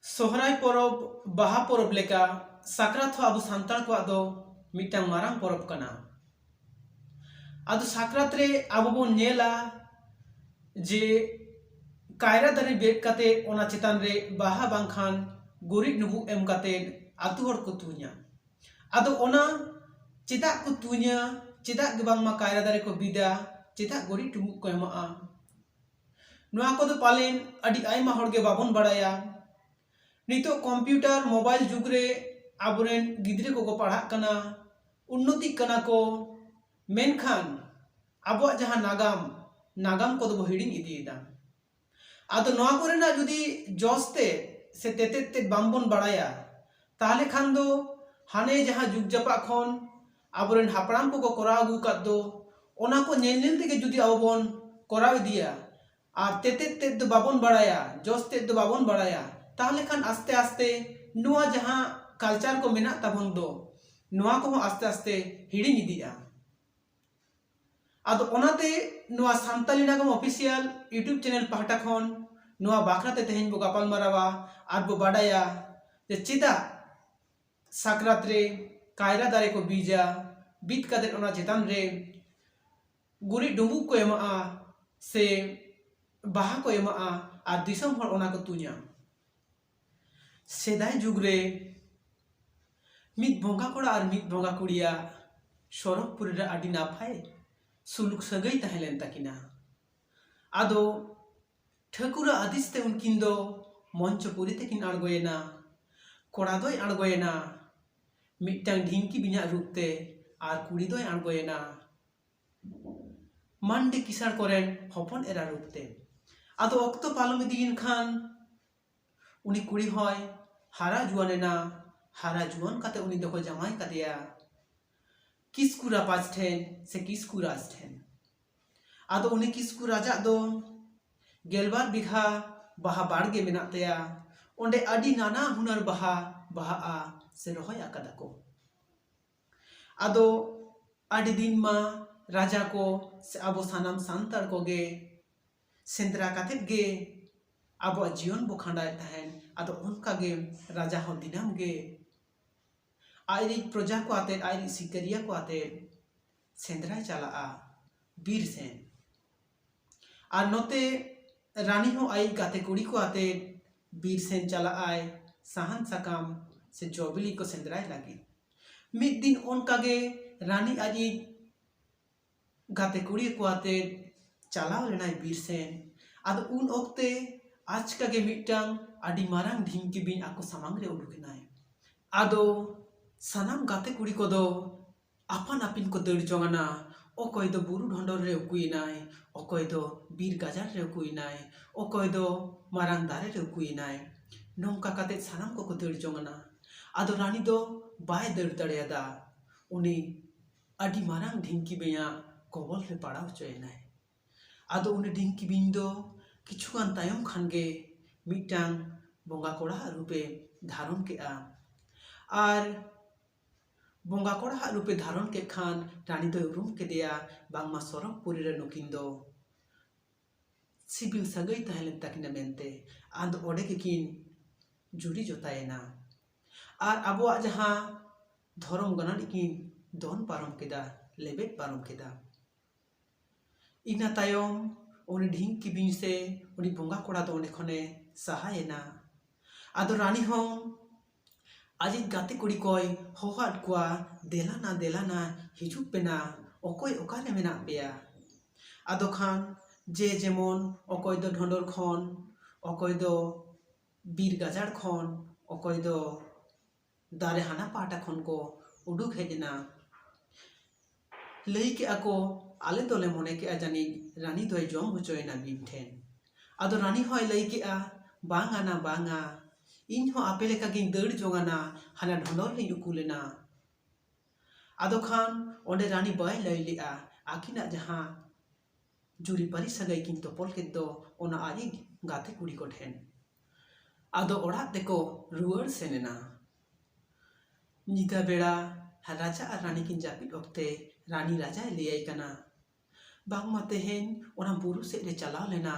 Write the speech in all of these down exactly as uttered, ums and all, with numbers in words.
ᱥᱚᱦᱨᱟᱭ ᱯᱚᱨᱚᱵᱽ, ᱵᱟᱦᱟ ᱯᱚᱨᱚᱵᱽ ᱞᱮᱠᱟ ᱥᱟᱠᱨᱟᱛ ᱦᱚᱸ ᱟᱵᱚ ᱥᱟᱱᱛᱟᱲ ᱠᱚᱣᱟᱜ ᱫᱚ ᱢᱤᱫᱴᱟᱝ ᱢᱟᱨᱟᱝ ᱯᱚᱨᱚᱵᱽ ᱠᱟᱱᱟ᱾ ᱟᱫᱚ ᱥᱟᱠᱨᱟᱛ ᱨᱮ ᱟᱵᱚ ᱵᱚᱱ ᱧᱮᱞᱟ ᱡᱮ ᱠᱟᱭᱨᱟ ᱫᱟᱨᱮ ᱵᱮᱫ ᱠᱟᱛᱮ ᱚᱱᱟ ᱪᱮᱛᱟᱱ ᱨᱮ ᱵᱟᱦᱟ ᱵᱟᱝᱠᱷᱟᱱ ᱜᱩᱨᱤᱡ ᱰᱩᱸᱵᱩᱜ ᱮᱢ ᱠᱟᱛᱮ ᱟᱛᱳ ᱦᱚᱲ ᱠᱚ ᱛᱩᱧᱟ᱾ ᱟᱫᱚ ᱚᱱᱟ ᱪᱮᱫᱟᱜ ᱠᱚ ᱛᱩᱧᱟ, ᱪᱮᱫᱟᱜ ᱜᱮ ᱵᱟᱝᱢᱟ ᱠᱟᱭᱨᱟ ᱫᱟᱨᱮ ᱠᱚ ᱵᱤᱫᱟ, ᱪᱮᱫᱟᱜ ᱜᱩᱨᱤᱡ ᱰᱩᱸᱵᱩᱜ ᱠᱚ ᱮᱢᱟᱜᱼᱟ, ᱱᱚᱣᱟ ᱠᱚᱫᱚ ᱯᱟᱞᱮᱱ ᱟᱹᱰᱤ ᱟᱭᱢᱟ ᱦᱚᱲ ᱜᱮ ᱵᱟᱵᱚᱱ ᱵᱟᱲᱟᱭᱟ᱾ ᱱᱤᱛᱚᱜ ᱠᱚᱢᱯᱤᱭᱩᱴᱟᱨ, ᱢᱳᱵᱟᱭᱤᱞ ᱡᱩᱜᱽ ᱨᱮ ᱟᱵᱚᱨᱮᱱ ᱜᱤᱫᱽᱨᱟᱹ ᱠᱚᱠᱚ ᱯᱟᱲᱦᱟᱜ ᱠᱟᱱᱟ, ᱩᱱᱱᱚᱛᱤᱜ ᱠᱟᱱᱟ ᱠᱚ, ᱢᱮᱱᱠᱷᱟᱱ ᱟᱵᱚᱣᱟᱜ ᱡᱟᱦᱟᱸ ᱱᱟᱜᱟᱢ, ᱱᱟᱜᱟᱢ ᱠᱚᱫᱚ ᱵᱚ ᱦᱤᱲᱤᱧ ᱤᱫᱤᱭᱮᱫᱟ᱾ ᱟᱫᱚ ᱱᱚᱣᱟ ᱠᱚᱨᱮᱱᱟᱜ ᱡᱩᱫᱤ ᱡᱚᱥ ᱛᱮᱫ ᱥᱮ ᱛᱮᱛᱮᱫ ᱛᱮᱫ ᱵᱟᱝᱵᱚᱱ ᱵᱟᱲᱟᱭᱟ, ᱛᱟᱦᱚᱞᱮ ᱠᱷᱟᱱ ᱫᱚ ᱦᱟᱱᱮ ᱡᱟᱦᱟᱸ ᱡᱩᱜᱽ ᱡᱟᱯᱟᱜ ᱠᱷᱚᱱ ᱟᱵᱚᱨᱮᱱ ᱦᱟᱯᱲᱟᱢ ᱠᱚᱠᱚ ᱠᱚᱨᱟᱣ ᱟᱹᱜᱩ ᱟᱠᱟᱫ ᱫᱚ, ᱚᱱᱟ ᱠᱚ ᱧᱮᱞ ᱧᱮᱞ ᱛᱮᱜᱮ ᱡᱩᱫᱤ ᱟᱵᱚ ᱵᱚᱱ ᱠᱚᱨᱟᱣ ᱤᱫᱤᱭᱟ ᱟᱨ ᱛᱮᱛᱮᱫ ᱛᱮᱫ ᱫᱚ ᱵᱟᱵᱚᱱ ᱵᱟᱲᱟᱭᱟ, ᱡᱚᱥ ᱛᱮᱫ ᱫᱚ ᱵᱟᱵᱚᱱ ᱵᱟᱲᱟᱭᱟ, ᱛᱟᱦᱚᱞᱮ ᱠᱷᱟᱱ ᱟᱥᱛᱮ ᱟᱥᱛᱮ ᱱᱚᱣᱟ ᱡᱟᱦᱟᱸ ᱠᱟᱞᱪᱟᱨ ᱠᱚ ᱢᱮᱱᱟᱜ ᱛᱟᱵᱚᱱ ᱫᱚ, ᱱᱚᱣᱟ ᱠᱚᱦᱚᱸ ᱟᱥᱛᱮ ᱟᱥᱛᱮ ᱦᱤᱲᱤᱧ ᱤᱫᱤᱜᱼᱟ᱾ ᱟᱫᱚ ᱚᱱᱟᱛᱮ ᱱᱚᱣᱟ ᱥᱟᱱᱛᱟᱞᱤ ᱱᱟᱜᱟᱢ ᱚᱯᱷᱤᱥᱤᱭᱟᱞ YouTube ᱪᱮᱱᱮᱞ ᱯᱟᱦᱴᱟ ᱠᱷᱚᱱ ᱱᱚᱣᱟ ᱵᱟᱠᱷᱨᱟ ᱛᱮ ᱛᱮᱦᱮᱧ ᱵᱚ ᱜᱟᱯᱟᱞ ᱢᱟᱨᱟᱣᱟ ᱟᱨ ᱵᱚ ᱵᱟᱰᱟᱭᱟ ᱡᱮ ᱪᱮᱫᱟᱜ ᱥᱟᱠᱨᱟᱛ ᱨᱮ ᱠᱟᱭᱨᱟ ᱫᱟᱨᱮ ᱠᱚ ᱵᱤᱡᱟ, ᱵᱤᱫ ᱠᱟᱛᱮ ᱚᱱᱟ ᱪᱮᱛᱟᱱ ᱨᱮ ᱜᱩᱨᱤᱡ ᱰᱩᱸᱵᱩᱜ ᱠᱚ ᱮᱢᱟᱜᱼᱟ ᱥᱮ ᱵᱟᱦᱟ ᱠᱚ ᱮᱢᱟᱜᱼᱟ ᱟᱨ ᱫᱤᱥᱚᱢ ᱦᱚᱲ ᱚᱱᱟ ᱠᱚ ᱛᱩᱧᱟ᱾ ᱥᱮᱫᱟᱭ ᱡᱩᱜᱽ ᱨᱮ ᱢᱤᱫ ᱵᱚᱸᱜᱟ ᱠᱚᱲᱟ ᱟᱨ ᱢᱤᱫ ᱵᱚᱸᱜᱟ ᱠᱩᱲᱤᱭᱟᱜ ᱥᱚᱨᱚᱜᱽᱯᱩᱨᱤ ᱨᱮ ᱟᱹᱰᱤ ᱱᱟᱯᱟᱭ ᱥᱩᱞᱩᱠ ᱥᱟᱹᱜᱟᱹᱭ ᱛᱟᱦᱮᱸ ᱞᱮᱱ ᱛᱟᱹᱠᱤᱱᱟ᱾ ᱟᱫᱚ ᱴᱷᱟᱹᱠᱩᱨᱟᱜ ᱟᱫᱤᱥ ᱛᱮ ᱩᱱᱠᱤᱱ ᱫᱚ ᱢᱚᱧᱪᱚᱯᱩᱨᱤ ᱛᱮᱠᱤᱱ ᱟᱬᱜᱚᱭᱮᱱᱟ᱾ ᱠᱚᱲᱟ ᱫᱚᱭ ᱟᱬᱜᱚᱭᱮᱱᱟ ᱢᱤᱫᱴᱟᱝ ᱰᱷᱤᱝᱠᱤ ᱵᱤᱧᱟᱜ ᱨᱩᱯ ᱛᱮ, ᱟᱨ ᱠᱩᱲᱤ ᱫᱚᱭ ᱟᱬᱜᱚᱭᱮᱱᱟ ᱢᱟᱱᱰᱤ ᱠᱤᱥᱟᱬ ᱠᱚᱨᱮᱱ ᱦᱚᱯᱚᱱ ᱮᱨᱟ ᱨᱩᱯ ᱛᱮ᱾ ᱟᱫᱚ ᱚᱠᱛᱚ ᱯᱟᱨᱚᱢ ᱤᱫᱤᱭᱮᱱ ᱠᱷᱟᱱ ᱩᱱᱤ ᱠᱩᱲᱤ ᱦᱚᱸᱭ ᱦᱟᱨᱟ ᱡᱩᱣᱟᱹᱱ ᱮᱱᱟ᱾ ᱦᱟᱨᱟ ᱡᱩᱣᱟᱹᱱ ᱠᱟᱛᱮ ᱩᱱᱤ ᱫᱚᱠᱚ ᱡᱟᱶᱟᱭ ᱠᱟᱫᱮᱭᱟ ᱠᱤᱥᱠᱩ ᱨᱟᱯᱟᱡᱽ ᱴᱷᱮᱱ ᱥᱮ ᱠᱤᱥᱠᱩ ᱨᱟᱡᱽ ᱴᱷᱮᱱ᱾ ᱟᱫᱚ ᱩᱱᱤ ᱠᱤᱥᱠᱩ ᱨᱟᱡᱟᱜ ᱫᱚ ᱜᱮᱞᱵᱟᱨ ᱵᱤᱜᱷᱟ ᱵᱟᱦᱟ ᱵᱟᱲᱜᱮ ᱢᱮᱱᱟᱜ ᱛᱟᱭᱟ᱾ ᱚᱸᱰᱮ ᱟᱹᱰᱤ ᱱᱟᱱᱟ ᱦᱩᱱᱟᱹᱨ ᱵᱟᱦᱟ ᱵᱟᱦᱟᱜᱼᱟ ᱥᱮ ᱨᱚᱦᱚᱭ ᱟᱠᱟᱫᱟ ᱠᱚ᱾ ᱟᱫᱚ ᱟᱹᱰᱤ ᱫᱤᱱ ᱢᱟ ᱨᱟᱡᱟ ᱠᱚ ᱥᱮ ᱟᱵᱚ ᱥᱟᱱᱟᱢ ᱥᱟᱱᱛᱟᱲ ᱠᱚᱜᱮ ᱥᱮᱸᱫᱽᱨᱟ ᱠᱟᱛᱮᱫ ᱜᱮ ᱟᱵᱚᱣᱟᱜ ᱡᱤᱭᱚᱱ ᱵᱚ ᱠᱷᱟᱸᱰᱟᱣᱮᱫ ᱛᱟᱦᱮᱸᱱ᱾ ᱟᱫᱚ ᱚᱱᱠᱟ ᱜᱮ ᱨᱟᱡᱟ ᱦᱚᱸ ᱫᱤᱱᱟᱹᱢ ᱜᱮ ᱟᱡᱨᱤᱡ ᱯᱨᱚᱡᱟ ᱠᱚ ᱟᱛᱮᱫ, ᱟᱡᱨᱤᱡ ᱥᱤᱠᱟᱹᱨᱤᱭᱟᱹ ᱠᱚ ᱟᱛᱮᱫ ᱥᱮᱸᱫᱽᱨᱟᱭ ᱪᱟᱞᱟᱜᱼᱟ ᱵᱤᱨ ᱥᱮᱱ᱾ ᱟᱨ ᱱᱚᱛᱮ ᱨᱟᱱᱤ ᱦᱚᱸ ᱟᱡ ᱜᱟᱛᱮ ᱠᱩᱲᱤ ᱠᱚ ᱟᱛᱮᱫ ᱵᱤᱨ ᱥᱮᱱ ᱪᱟᱞᱟᱜᱼᱟᱭ ᱥᱟᱦᱟᱱ ᱥᱟᱠᱟᱢ ᱥᱮ ᱡᱚ ᱵᱤᱞᱤ ᱠᱚ ᱥᱮᱸᱫᱽᱨᱟᱭ ᱞᱟᱹᱜᱤᱫ᱾ ᱢᱤᱫ ᱫᱤᱱ ᱚᱱᱠᱟ ᱜᱮ ᱨᱟᱱᱤ ᱟᱡᱤᱡ ᱜᱟᱛᱮ ᱠᱩᱲᱤ ᱠᱚ ᱟᱛᱮᱫ ᱪᱟᱞᱟᱣ ᱞᱮᱱᱟᱭ ᱵᱤᱨ ᱥᱮᱱ᱾ ᱟᱫᱚ ᱩᱱ ᱚᱠᱛᱮ ᱟᱪᱠᱟ ᱜᱮ ᱢᱤᱫᱴᱟᱝ ᱟᱹᱰᱤ ᱢᱟᱨᱟᱝ ᱰᱷᱤᱝᱠᱤ ᱵᱤᱧ ᱟᱠᱚ ᱥᱟᱢᱟᱝ ᱨᱮ ᱩᱰᱩᱠ ᱮᱱᱟᱭ᱾ ᱟᱫᱚ ᱥᱟᱱᱟᱢ ᱜᱟᱛᱮ ᱠᱩᱲᱤ ᱠᱚᱫᱚ ᱟᱯᱟᱱ ᱟᱹᱯᱤᱱ ᱠᱚ ᱫᱟᱹᱲ ᱡᱚᱝ ᱟᱱᱟ᱾ ᱚᱠᱚᱭ ᱫᱚ ᱵᱩᱨᱩ ᱰᱷᱚᱸᱰᱚᱨ ᱨᱮ ᱩᱠᱩᱭᱮᱱᱟᱭ, ᱚᱠᱚᱭ ᱫᱚ ᱵᱤᱨ ᱜᱟᱡᱟᱲ ᱨᱮ ᱩᱠᱩᱭᱮᱱᱟᱭ, ᱚᱠᱚᱭ ᱫᱚ ᱢᱟᱨᱟᱝ ᱫᱟᱨᱮ ᱨᱮ ᱩᱠᱩᱭᱮᱱᱟᱭ᱾ ᱱᱚᱝᱠᱟ ᱠᱟᱛᱮᱫ ᱥᱟᱱᱟᱢ ᱠᱚᱠᱚ ᱫᱟᱹᱲ ᱡᱚᱝ ᱟᱱᱟ᱾ ᱟᱫᱚ ᱨᱟᱱᱤ ᱫᱚ ᱵᱟᱭ ᱫᱟᱹᱲ ᱫᱟᱲᱮᱭᱟᱫᱟ᱾ ᱩᱱᱤ ᱟᱹᱰᱤ ᱢᱟᱨᱟᱝ ᱰᱷᱤᱝᱠᱤ ᱵᱤᱧᱟᱜ ᱠᱚᱵᱚᱞ ᱨᱮ ᱯᱟᱲᱟᱣ ᱦᱚᱪᱚᱭᱮᱱᱟᱭ᱾ ᱟᱫᱚ ᱩᱱᱤ ᱰᱷᱤᱝᱠᱤ ᱵᱤᱧ ᱫᱚ ᱠᱤᱪᱷᱩᱜᱟᱱ ᱛᱟᱭᱚᱢ ᱠᱷᱟᱱ ᱜᱮ ᱢᱤᱫᱴᱟᱝ ᱵᱚᱸᱜᱟ ᱠᱚᱲᱟᱣᱟᱜ ᱨᱩᱯᱮ ᱫᱷᱟᱨᱚᱱ ᱠᱮᱫᱼᱟ᱾ ᱟᱨ ᱵᱚᱸᱜᱟ ᱠᱚᱲᱟᱣᱟᱜ ᱨᱩᱯᱮ ᱫᱷᱟᱨᱚᱱ ᱠᱮᱫ ᱠᱷᱟᱱ ᱨᱟᱱᱤ ᱫᱚᱭ ᱩᱨᱩᱢ ᱠᱮᱫᱮᱭᱟ, ᱵᱟᱝᱢᱟ ᱥᱚᱨᱚᱜᱽᱯᱩᱨᱤ ᱨᱮ ᱱᱩᱠᱤᱱ ᱫᱚ ᱥᱤᱵᱤᱞ ᱥᱟᱹᱜᱟᱹᱭ ᱛᱟᱦᱮᱸ ᱞᱮᱱ ᱛᱟᱹᱠᱤᱱᱟ ᱢᱮᱱᱛᱮ᱾ ᱟᱫᱚ ᱚᱸᱰᱮ ᱜᱮᱠᱤᱱ ᱡᱩᱨᱤ ᱡᱚᱛᱟᱭᱮᱱᱟ᱾ ᱟᱨ ᱟᱵᱚᱣᱟᱜ ᱡᱟᱦᱟᱸ ᱫᱷᱚᱨᱚᱢ ᱜᱟᱲ ᱠᱤᱱ ᱫᱚᱱ ᱯᱟᱨᱚᱢ ᱠᱮᱫᱟ, ᱞᱮᱵᱮᱫ ᱯᱟᱨᱚᱢ ᱠᱮᱫᱟ᱾ ᱤᱱᱟᱹ ᱛᱟᱭᱚᱢ ᱩᱱᱤ ᱰᱷᱤᱝᱠᱤ ᱵᱤᱧ ᱥᱮ ᱩᱱᱤ ᱵᱚᱸᱜᱟ ᱠᱚᱲᱟ ᱫᱚ ᱚᱸᱰᱮ ᱠᱷᱚᱱᱮ ᱥᱟᱦᱟᱭᱮᱱᱟ᱾ ᱟᱫᱚ ᱨᱟᱱᱤ ᱦᱚᱸ ᱟᱡᱤᱡ ᱜᱟᱛᱮ ᱠᱩᱲᱤ ᱠᱚᱭ ᱦᱚᱦᱚᱣᱟᱫ ᱠᱚᱣᱟ, "ᱫᱮᱞᱟᱱᱟ, ᱫᱮᱞᱟᱱᱟ, ᱦᱤᱡᱩᱜ ᱯᱮᱱᱟ, ᱚᱠᱚᱭ ᱚᱠᱟᱨᱮ ᱢᱮᱱᱟᱜ ᱯᱮᱭᱟ?" ᱟᱫᱚ ᱠᱷᱟᱱ ᱡᱮ ᱡᱮᱢᱚᱱ, ᱚᱠᱚᱭ ᱫᱚ ᱰᱷᱚᱸᱰᱚᱨ ᱠᱷᱚᱱ, ᱚᱠᱚᱭ ᱫᱚ ᱵᱤᱨ ᱜᱟᱡᱟᱲ ᱠᱷᱚᱱ, ᱚᱠᱚᱭ ᱫᱚ ᱫᱟᱨᱮ ᱦᱟᱱᱟ ᱯᱟᱦᱴᱟ ᱠᱷᱚᱱ ᱠᱚ ᱩᱰᱩᱠ ᱦᱮᱡ ᱮᱱᱟ᱾ ᱞᱟᱹᱭ ᱠᱮᱜᱼᱟ ᱠᱚ, "ᱟᱞᱮ ᱫᱚᱞᱮ ᱢᱚᱱᱮ ᱠᱮᱜᱼᱟ ᱡᱟᱹᱱᱤᱡ ᱨᱟᱱᱤ ᱫᱚᱭ ᱡᱚᱢ ᱦᱚᱪᱚᱭᱮᱱᱟ ᱵᱤᱧ ᱴᱷᱮᱱ᱾" ᱟᱫᱚ ᱨᱟᱱᱤ ᱦᱚᱸᱭ ᱞᱟᱹᱭ ᱠᱮᱜᱼᱟ, "ᱵᱟᱝᱟ ᱱᱟ, ᱵᱟᱝᱟ, ᱤᱧ ᱦᱚᱸ ᱟᱯᱮ ᱞᱮᱠᱟ ᱜᱤᱧ ᱫᱟᱹᱲ ᱡᱚᱝ ᱟᱱᱟ, ᱦᱟᱱᱟ ᱰᱷᱚᱸᱰᱚᱨ ᱨᱤᱧ ᱩᱠᱩ ᱞᱮᱱᱟ᱾" ᱟᱫᱚ ᱠᱷᱟᱱ ᱚᱸᱰᱮ ᱨᱟᱱᱤ ᱵᱟᱭ ᱞᱟᱹᱭ ᱞᱮᱜᱼᱟ ᱟᱹᱠᱤᱱᱟᱜ ᱡᱟᱦᱟᱸ ᱡᱩᱨᱤᱯᱟᱹᱨᱤ ᱥᱟᱹᱜᱟᱹᱭ ᱠᱤᱱ ᱛᱚᱯᱚᱞ ᱠᱮᱫ ᱫᱚ, ᱚᱱᱟ ᱟᱡᱤᱡ ᱜᱟᱛᱮ ᱠᱩᱲᱤ ᱠᱚ ᱴᱷᱮᱱ᱾ ᱟᱫᱚ ᱚᱲᱟᱜ ᱛᱮᱠᱚ ᱨᱩᱣᱟᱹᱲ ᱥᱮᱱ ᱮᱱᱟ᱾ ᱧᱤᱫᱟᱹ ᱵᱮᱲᱟ ᱨᱟᱡᱟ ᱟᱨ ᱨᱟᱱᱤ ᱠᱤᱱ ᱡᱟᱹᱯᱤᱫ ᱚᱠᱛᱮ ᱨᱟᱱᱤ ᱨᱟᱡᱟᱭ ᱞᱟᱹᱭᱟᱭ ᱠᱟᱱᱟ, ᱵᱟᱝᱢᱟ ᱛᱮᱦᱮᱧ ᱚᱱᱟ ᱵᱩᱨᱩ ᱥᱮᱫ ᱨᱮ ᱪᱟᱞᱟᱣ ᱞᱮᱱᱟ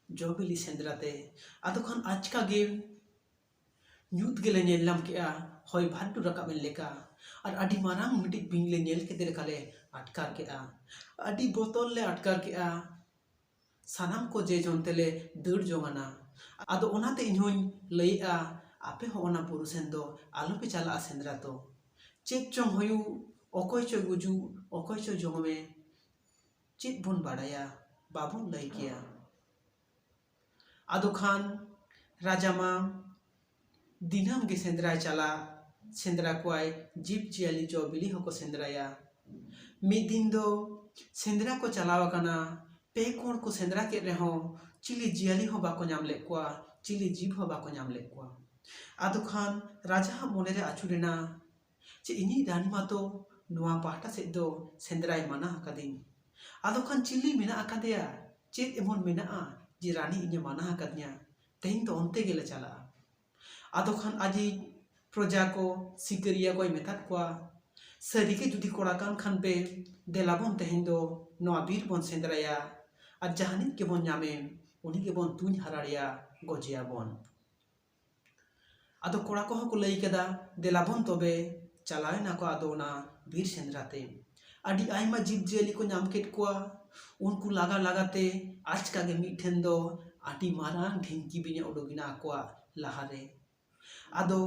ᱡᱚ ᱵᱤᱞᱤ ᱥᱮᱸᱫᱽᱨᱟ ᱛᱮ᱾ ᱟᱫᱚ ᱠᱷᱟᱱ ᱟᱪᱠᱟ ᱜᱮ ᱧᱩᱛ ᱜᱮᱞᱮ ᱧᱮᱞ ᱧᱟᱢ ᱠᱮᱜᱼᱟ, ᱦᱚᱭ ᱵᱷᱟᱨᱰᱩ ᱨᱟᱠᱟᱵ ᱮᱱ ᱞᱮᱠᱟ᱾ ᱟᱨ ᱟᱹᱰᱤ ᱢᱟᱨᱟᱝ ᱢᱤᱫᱴᱤᱡ ᱵᱤᱧ ᱞᱮ ᱧᱮᱞ ᱠᱮᱫᱮ ᱞᱮᱠᱟ ᱞᱮ ᱟᱴᱠᱟᱨ ᱠᱮᱜᱼᱟ᱾ ᱟᱹᱰᱤ ᱵᱚᱛᱚᱨ ᱞᱮ ᱟᱴᱠᱟᱨ ᱠᱮᱜᱼᱟ᱾ ᱥᱟᱱᱟᱢ ᱠᱚ ᱡᱮ ᱡᱚᱱ ᱛᱮᱞᱮ ᱫᱟᱹᱲ ᱡᱚᱝ ᱟᱱᱟ᱾ ᱟᱫᱚ ᱚᱱᱟᱛᱮ ᱤᱧ ᱦᱚᱧ ᱞᱟᱹᱭᱮᱜᱼᱟ, ᱟᱯᱮ ᱦᱚᱸ ᱚᱱᱟ ᱵᱩᱨᱩ ᱥᱮᱱ ᱫᱚ ᱟᱞᱚᱯᱮ ᱪᱟᱞᱟᱜᱼᱟ ᱥᱮᱸᱫᱽᱨᱟ ᱫᱚ᱾ ᱪᱮᱫ ᱪᱚᱝ ᱦᱩᱭᱩᱜ, ᱚᱠᱚᱭ ᱪᱚᱭ ᱜᱩᱡᱩᱜ, ᱚᱠᱚᱭ ᱪᱚᱭ ᱡᱚᱢᱮ, ᱪᱮᱫ ᱵᱚᱱ ᱵᱟᱲᱟᱭᱟ, ᱵᱟᱵᱚᱱ ᱞᱟᱹᱭ ᱠᱮᱭᱟ᱾ ᱟᱫᱚ ᱠᱷᱟᱱ ᱨᱟᱡᱟ ᱢᱟ ᱫᱤᱱᱟᱹᱢ ᱜᱮ ᱥᱮᱸᱫᱽᱨᱟᱭ ᱪᱟᱞᱟᱜ, ᱥᱮᱸᱫᱽᱨᱟ ᱠᱚᱣᱟᱭ, ᱡᱤᱵᱽ ᱡᱤᱭᱟᱹᱞᱤ ᱡᱚ ᱵᱤᱞᱤ ᱦᱚᱸᱠᱚ ᱥᱮᱸᱫᱽᱨᱟᱭᱟ᱾ ᱢᱤᱫ ᱫᱤᱱ ᱫᱚ ᱥᱮᱸᱫᱽᱨᱟ ᱠᱚ ᱪᱟᱞᱟᱣ ᱟᱠᱟᱱᱟ᱾ ᱯᱮ ᱠᱚᱬ ᱠᱚ ᱥᱮᱸᱫᱽᱨᱟ ᱠᱮᱫ ᱨᱮᱦᱚᱸ ᱪᱤᱞᱤ ᱡᱤᱭᱟᱹᱞᱤ ᱦᱚᱸ ᱵᱟᱠᱚ ᱧᱟᱢ ᱞᱮᱫ ᱠᱚᱣᱟ, ᱪᱤᱞᱤ ᱡᱤᱵᱽ ᱦᱚᱸ ᱵᱟᱠᱚ ᱧᱟᱢ ᱞᱮᱫ ᱠᱚᱣᱟ᱾ ᱟᱫᱚ ᱠᱷᱟᱱ ᱨᱟᱡᱟᱣᱟᱜ ᱢᱚᱱᱮᱨᱮ ᱟᱹᱪᱩᱨᱮᱱᱟ ᱡᱮ ᱤᱧᱤᱡ ᱨᱟᱱᱤ ᱢᱟᱛᱚ ᱱᱚᱣᱟ ᱯᱟᱦᱴᱟ ᱥᱮᱫ ᱫᱚ ᱥᱮᱸᱫᱽᱨᱟᱭ ᱢᱟᱱᱟ ᱟᱠᱟᱫᱤᱧ᱾ ᱟᱫᱚ ᱠᱷᱟᱱ ᱪᱤᱞᱤ ᱢᱮᱱᱟᱜ ᱟᱠᱟᱫᱮᱭᱟ? ᱪᱮᱫ ᱮᱢᱚᱱ ᱢᱮᱱᱟᱜᱼᱟ ᱡᱮ ᱨᱟᱱᱤ ᱤᱧᱮ ᱢᱟᱱᱟ ᱟᱠᱟᱫᱤᱧᱟ? ᱛᱮᱦᱮᱧ ᱫᱚ ᱚᱱᱛᱮ ᱜᱮᱞᱮ ᱪᱟᱞᱟᱜᱼᱟ᱾ ᱟᱫᱚ ᱠᱷᱟᱱ ᱟᱡᱤᱡ ᱯᱨᱚᱡᱟ ᱠᱚ, ᱥᱤᱠᱟᱹᱨᱤᱭᱟᱹ ᱠᱚᱭ ᱢᱮᱛᱟᱫ ᱠᱚᱣᱟ, ᱥᱟᱹᱨᱤᱜᱮ ᱡᱩᱫᱤ ᱠᱚᱲᱟ ᱠᱟᱱ ᱠᱷᱟᱱ ᱯᱮ, ᱫᱮᱞᱟ ᱵᱚᱱ ᱛᱮᱦᱮᱧ ᱫᱚ ᱱᱚᱣᱟ ᱵᱤᱨ ᱵᱚᱱ ᱥᱮᱸᱫᱽᱨᱟᱭᱟ᱾ ᱟᱨ ᱡᱟᱦᱟᱱᱤᱡ ᱜᱮᱵᱚᱱ ᱧᱟᱢᱮ, ᱩᱱᱤ ᱜᱮᱵᱚᱱ ᱛᱩᱧ ᱦᱟᱨᱟᱲᱮᱭᱟ, ᱜᱚᱡᱮᱭᱟᱵᱚᱱ᱾ ᱟᱫᱚ ᱠᱚᱲᱟ ᱠᱚᱦᱚᱸ ᱠᱚ ᱞᱟᱹᱭ ᱠᱮᱫᱟ, ᱫᱮᱞᱟ ᱵᱚᱱ ᱛᱚᱵᱮ᱾ ᱪᱟᱞᱟᱣ ᱮᱱᱟ ᱠᱚ ᱟᱫᱚ ᱚᱱᱟ ᱵᱤᱨ ᱥᱮᱸᱫᱽᱨᱟ ᱛᱮ᱾ ᱟᱹᱰᱤ ᱟᱭᱢᱟ ᱡᱤᱵᱽ ᱡᱤᱭᱟᱹᱞᱤ ᱠᱚ ᱧᱟᱢ ᱠᱮᱫ ᱠᱚᱣᱟ᱾ ᱩᱱᱠᱩ ᱞᱟᱜᱟ ᱞᱟᱜᱟ ᱛᱮ ᱟᱪᱠᱟ ᱜᱮ ᱢᱤᱫ ᱴᱷᱮᱱ ᱫᱚ ᱟᱹᱰᱤ ᱢᱟᱨᱟᱝ ᱰᱷᱤᱝᱠᱤ ᱵᱤᱧ ᱮ ᱩᱰᱩᱠ ᱮᱱᱟ ᱟᱠᱚᱣᱟᱜ ᱞᱟᱦᱟᱨᱮ᱾ ᱟᱫᱚ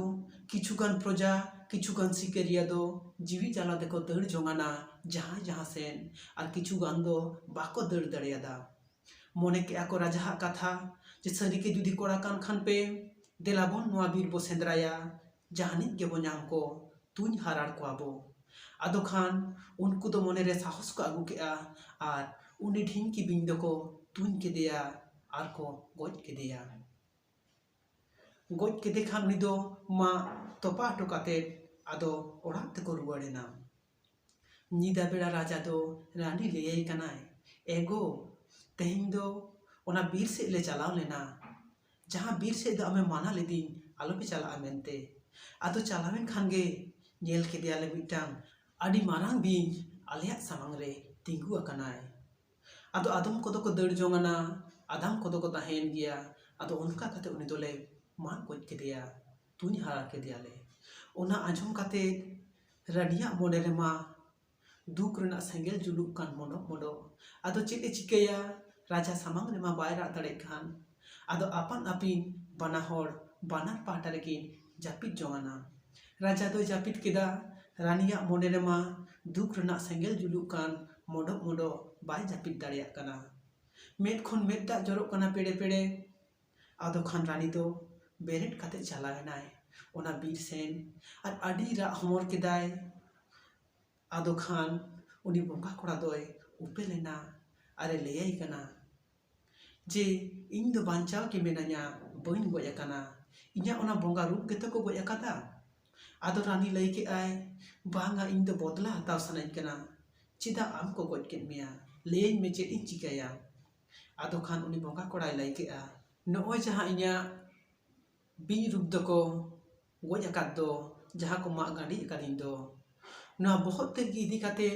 ᱠᱤᱪᱷᱩ ᱜᱟᱱ ᱯᱨᱚᱡᱟ, ᱠᱤᱪᱷᱩ ᱜᱟᱱ ᱥᱤᱠᱟᱹᱨᱤᱭᱟᱹ ᱫᱚ ᱡᱤᱣᱤ ᱡᱟᱞᱟ ᱛᱮᱠᱚ ᱫᱟᱹᱲ ᱡᱚᱝ ᱟᱱᱟ ᱡᱟᱦᱟᱸᱭ ᱡᱟᱦᱟᱸ ᱥᱮᱱ, ᱟᱨ ᱠᱤᱪᱷᱩ ᱜᱟᱱ ᱫᱚ ᱵᱟᱠᱚ ᱫᱟᱹᱲ ᱫᱟᱲᱮᱭᱟᱫᱟ᱾ ᱢᱚᱱᱮ ᱠᱮᱜᱼᱟ ᱠᱚ ᱨᱟᱡᱟᱣᱟᱜ ᱠᱟᱛᱷᱟ ᱡᱮ ᱥᱟᱹᱨᱤᱜᱮ ᱡᱩᱫᱤ ᱠᱚᱲᱟ ᱠᱟᱱ ᱠᱷᱟᱱ ᱯᱮ, ᱫᱮᱞᱟ ᱵᱚᱱ ᱱᱚᱣᱟ ᱵᱤᱨ ᱵᱚ ᱥᱮᱸᱫᱽᱨᱟᱭᱟ, ᱡᱟᱦᱟᱱᱤᱡ ᱜᱮᱵᱚ ᱧᱟᱢ ᱠᱚ, ᱛᱩᱧ ᱦᱟᱨᱟᱲ ᱠᱚᱣᱟ ᱵᱚ᱾ ᱟᱫᱚ ᱠᱷᱟᱱ ᱩᱱᱠᱩ ᱫᱚ ᱢᱚᱱᱮᱨᱮ ᱥᱟᱦᱚᱥ ᱠᱚ ᱟᱹᱜᱩ ᱠᱮᱜᱼᱟ ᱟᱨ ᱩᱱᱤ ᱰᱷᱤᱝᱠᱤ ᱵᱤᱧ ᱫᱚᱠᱚ ᱛᱩᱧ ᱠᱮᱫᱮᱭᱟ ᱟᱨ ᱠᱚ ᱜᱚᱡ ᱠᱮᱫᱮᱭᱟ᱾ ᱜᱚᱡ ᱠᱮᱫᱮ ᱠᱷᱟᱱ ᱩᱱᱤ ᱫᱚ ᱢᱟᱜ ᱛᱚᱯᱟ ᱦᱚᱴᱚ ᱠᱟᱛᱮᱫ ᱟᱫᱚ ᱚᱲᱟᱜ ᱛᱮᱠᱚ ᱨᱩᱣᱟᱹᱲ ᱮᱱᱟ᱾ ᱧᱤᱫᱟᱹ ᱵᱮᱲᱟ ᱨᱟᱡᱟ ᱫᱚ ᱨᱟᱱᱤ ᱞᱟᱹᱭᱟᱭ ᱠᱟᱱᱟᱭ, ᱮ ᱜᱳ, ᱛᱮᱦᱮᱧ ᱫᱚ ᱚᱱᱟ ᱵᱤᱨ ᱥᱮᱫ ᱞᱮ ᱪᱟᱞᱟᱣ ᱞᱮᱱᱟ, ᱡᱟᱦᱟᱸ ᱵᱤᱨ ᱥᱮᱫ ᱫᱚ ᱟᱢᱮ ᱢᱟᱱᱟ ᱞᱮᱫᱤᱧ ᱟᱞᱚᱯᱮ ᱪᱟᱞᱟᱜᱼᱟ ᱢᱮᱱᱛᱮ᱾ ᱟᱫᱚ ᱪᱟᱞᱟᱣᱮᱱ ᱠᱷᱟᱱ ᱜᱮ ᱧᱮᱞ ᱠᱮᱫᱮᱭᱟᱞᱮ ᱢᱤᱫᱴᱟᱝ ᱟᱹᱰᱤ ᱢᱟᱨᱟᱝ ᱵᱤᱧ ᱟᱞᱮᱭᱟᱜ ᱥᱟᱢᱟᱝ ᱨᱮ ᱛᱤᱸᱜᱩ ᱟᱠᱟᱱᱟᱭ᱾ ᱟᱫᱚ ᱟᱫᱚᱢ ᱠᱚᱫᱚ ᱠᱚ ᱫᱟᱹᱲ ᱡᱚᱝ ᱟᱱᱟ, ᱟᱫᱷᱟᱢ ᱠᱚᱫᱚ ᱠᱚ ᱛᱟᱦᱮᱸᱭᱮᱱ ᱜᱮᱭᱟ᱾ ᱟᱫᱚ ᱚᱱᱠᱟ ᱠᱟᱛᱮ ᱩᱱᱤ ᱫᱚᱞᱮ ᱢᱟᱜ ᱜᱚᱡ ᱠᱮᱫᱮᱭᱟ, ᱛᱩᱧ ᱦᱟᱨᱟ ᱠᱮᱫᱮᱭᱟᱞᱮ᱾ ᱚᱱᱟ ᱟᱸᱡᱚᱢ ᱠᱟᱛᱮ ᱨᱟᱹᱱᱤᱭᱟᱜ ᱢᱚᱱᱮ ᱨᱮᱢᱟ ᱫᱩᱠ ᱨᱮᱱᱟᱜ ᱥᱮᱸᱜᱮᱞ ᱡᱩᱞᱩᱜ ᱠᱟᱱ ᱢᱚᱰᱚᱜ ᱢᱚᱰᱚᱜ᱾ ᱟᱫᱚ ᱪᱮᱫ ᱮ ᱪᱤᱠᱟᱹᱭᱟ? ᱨᱟᱡᱟ ᱥᱟᱢᱟᱝ ᱨᱮᱢᱟ ᱵᱟᱭ ᱨᱟᱜ ᱫᱟᱲᱮᱭᱟᱜ ᱠᱟᱱ᱾ ᱟᱫᱚ ᱟᱯᱟᱱ ᱟᱹᱯᱤᱱ ᱵᱟᱱᱟ ᱦᱚᱲ ᱵᱟᱱᱟᱨ ᱯᱟᱦᱴᱟ ᱨᱮᱠᱤᱱ ᱡᱟᱹᱯᱤᱫ ᱡᱚᱝᱟᱱᱟ᱾ ᱨᱟᱡᱟ ᱫᱚᱭ ᱡᱟᱹᱯᱤᱫ ᱠᱮᱫᱟ᱾ ᱨᱟᱹᱱᱤᱭᱟᱜ ᱢᱚᱱᱮ ᱨᱮᱢᱟ ᱫᱩᱠ ᱨᱮᱱᱟᱜ ᱥᱮᱸᱜᱮᱞ ᱡᱩᱞᱩᱜ ᱠᱟᱱ ᱢᱚᱰᱚᱜ ᱢᱚᱰᱚᱜ, ᱵᱟᱭ ᱡᱟᱹᱯᱤᱫ ᱫᱟᱲᱮᱭᱟᱜ ᱠᱟᱱᱟ᱾ ᱢᱮᱫ ᱠᱷᱚᱱ ᱢᱮᱫ ᱫᱟᱜ ᱡᱚᱨᱚᱜ ᱠᱟᱱᱟ ᱯᱮᱲᱮ ᱯᱮᱲᱮ᱾ ᱟᱫᱚ ᱠᱷᱟᱱ ᱨᱟᱹᱱᱤ ᱫᱚ ᱵᱮᱨᱮᱫ ᱠᱟᱛᱮ ᱪᱟᱞᱟᱣ ᱮᱱᱟᱭ ᱚᱱᱟ ᱵᱤᱨ ᱥᱮᱱ, ᱟᱨ ᱟᱹᱰᱤ ᱨᱟᱜ ᱦᱚᱢᱚᱨ ᱠᱮᱫᱟᱭ᱾ ᱟᱫᱚ ᱠᱷᱟᱱ ᱩᱱᱤ ᱵᱚᱸᱜᱟ ᱠᱚᱲᱟ ᱫᱚᱭ ᱩᱯᱮᱞ ᱮᱱᱟ ᱟᱨᱮ ᱞᱟᱹᱭᱟᱭ ᱠᱟᱱᱟ ᱡᱮ, "ᱤᱧ ᱫᱚ ᱵᱟᱧᱪᱟᱣ ᱜᱮ ᱢᱮᱱᱟᱧᱟ, ᱵᱟᱹᱧ ᱜᱚᱡ ᱟᱠᱟᱱᱟ᱾ ᱤᱧᱟᱹᱜ ᱚᱱᱟ ᱵᱚᱸᱜᱟ ᱨᱩᱯ ᱜᱮᱛᱚ ᱠᱚ ᱜᱚᱡ ᱟᱠᱟᱫᱟ?" ᱟᱫᱚ ᱨᱟᱹᱱᱤ ᱞᱟᱹᱭ ᱠᱮᱫᱟᱭ, "ᱵᱟᱝᱟ, ᱤᱧ ᱫᱚ ᱵᱚᱫᱞᱟ ᱦᱟᱛᱟᱣ ᱥᱟᱱᱟᱧ ᱠᱟᱱᱟ᱾ ᱪᱮᱫᱟᱜ ᱟᱢ ᱠᱚ ᱜᱚᱡ ᱠᱮᱫ ᱢᱮᱭᱟ? ᱞᱟᱹᱭᱟᱹᱧ ᱢᱮ, ᱪᱮᱫ ᱤᱧ ᱪᱤᱠᱟᱹᱭᱟ?" ᱟᱫᱚ ᱠᱷᱟᱱ ᱩᱱᱤ ᱵᱚᱸᱜᱟ ᱠᱚᱲᱟᱭ ᱞᱟᱹᱭ ᱠᱮᱫᱼᱟ, "ᱱᱚᱜᱼᱚᱭ ᱡᱟᱦᱟᱸ ᱤᱧᱟᱹᱜ ᱵᱤᱧ ᱨᱩᱯ ᱫᱚᱠᱚ ᱜᱚᱡ ᱟᱠᱟᱫ ᱫᱚ, ᱡᱟᱦᱟᱸ ᱠᱚ ᱢᱟᱜ ᱜᱟᱹᱰᱤ ᱟᱠᱟᱫᱤᱧ ᱫᱚ, ᱱᱚᱣᱟ ᱵᱚᱦᱚᱜ ᱛᱮᱫ ᱜᱮ ᱤᱫᱤ ᱠᱟᱛᱮ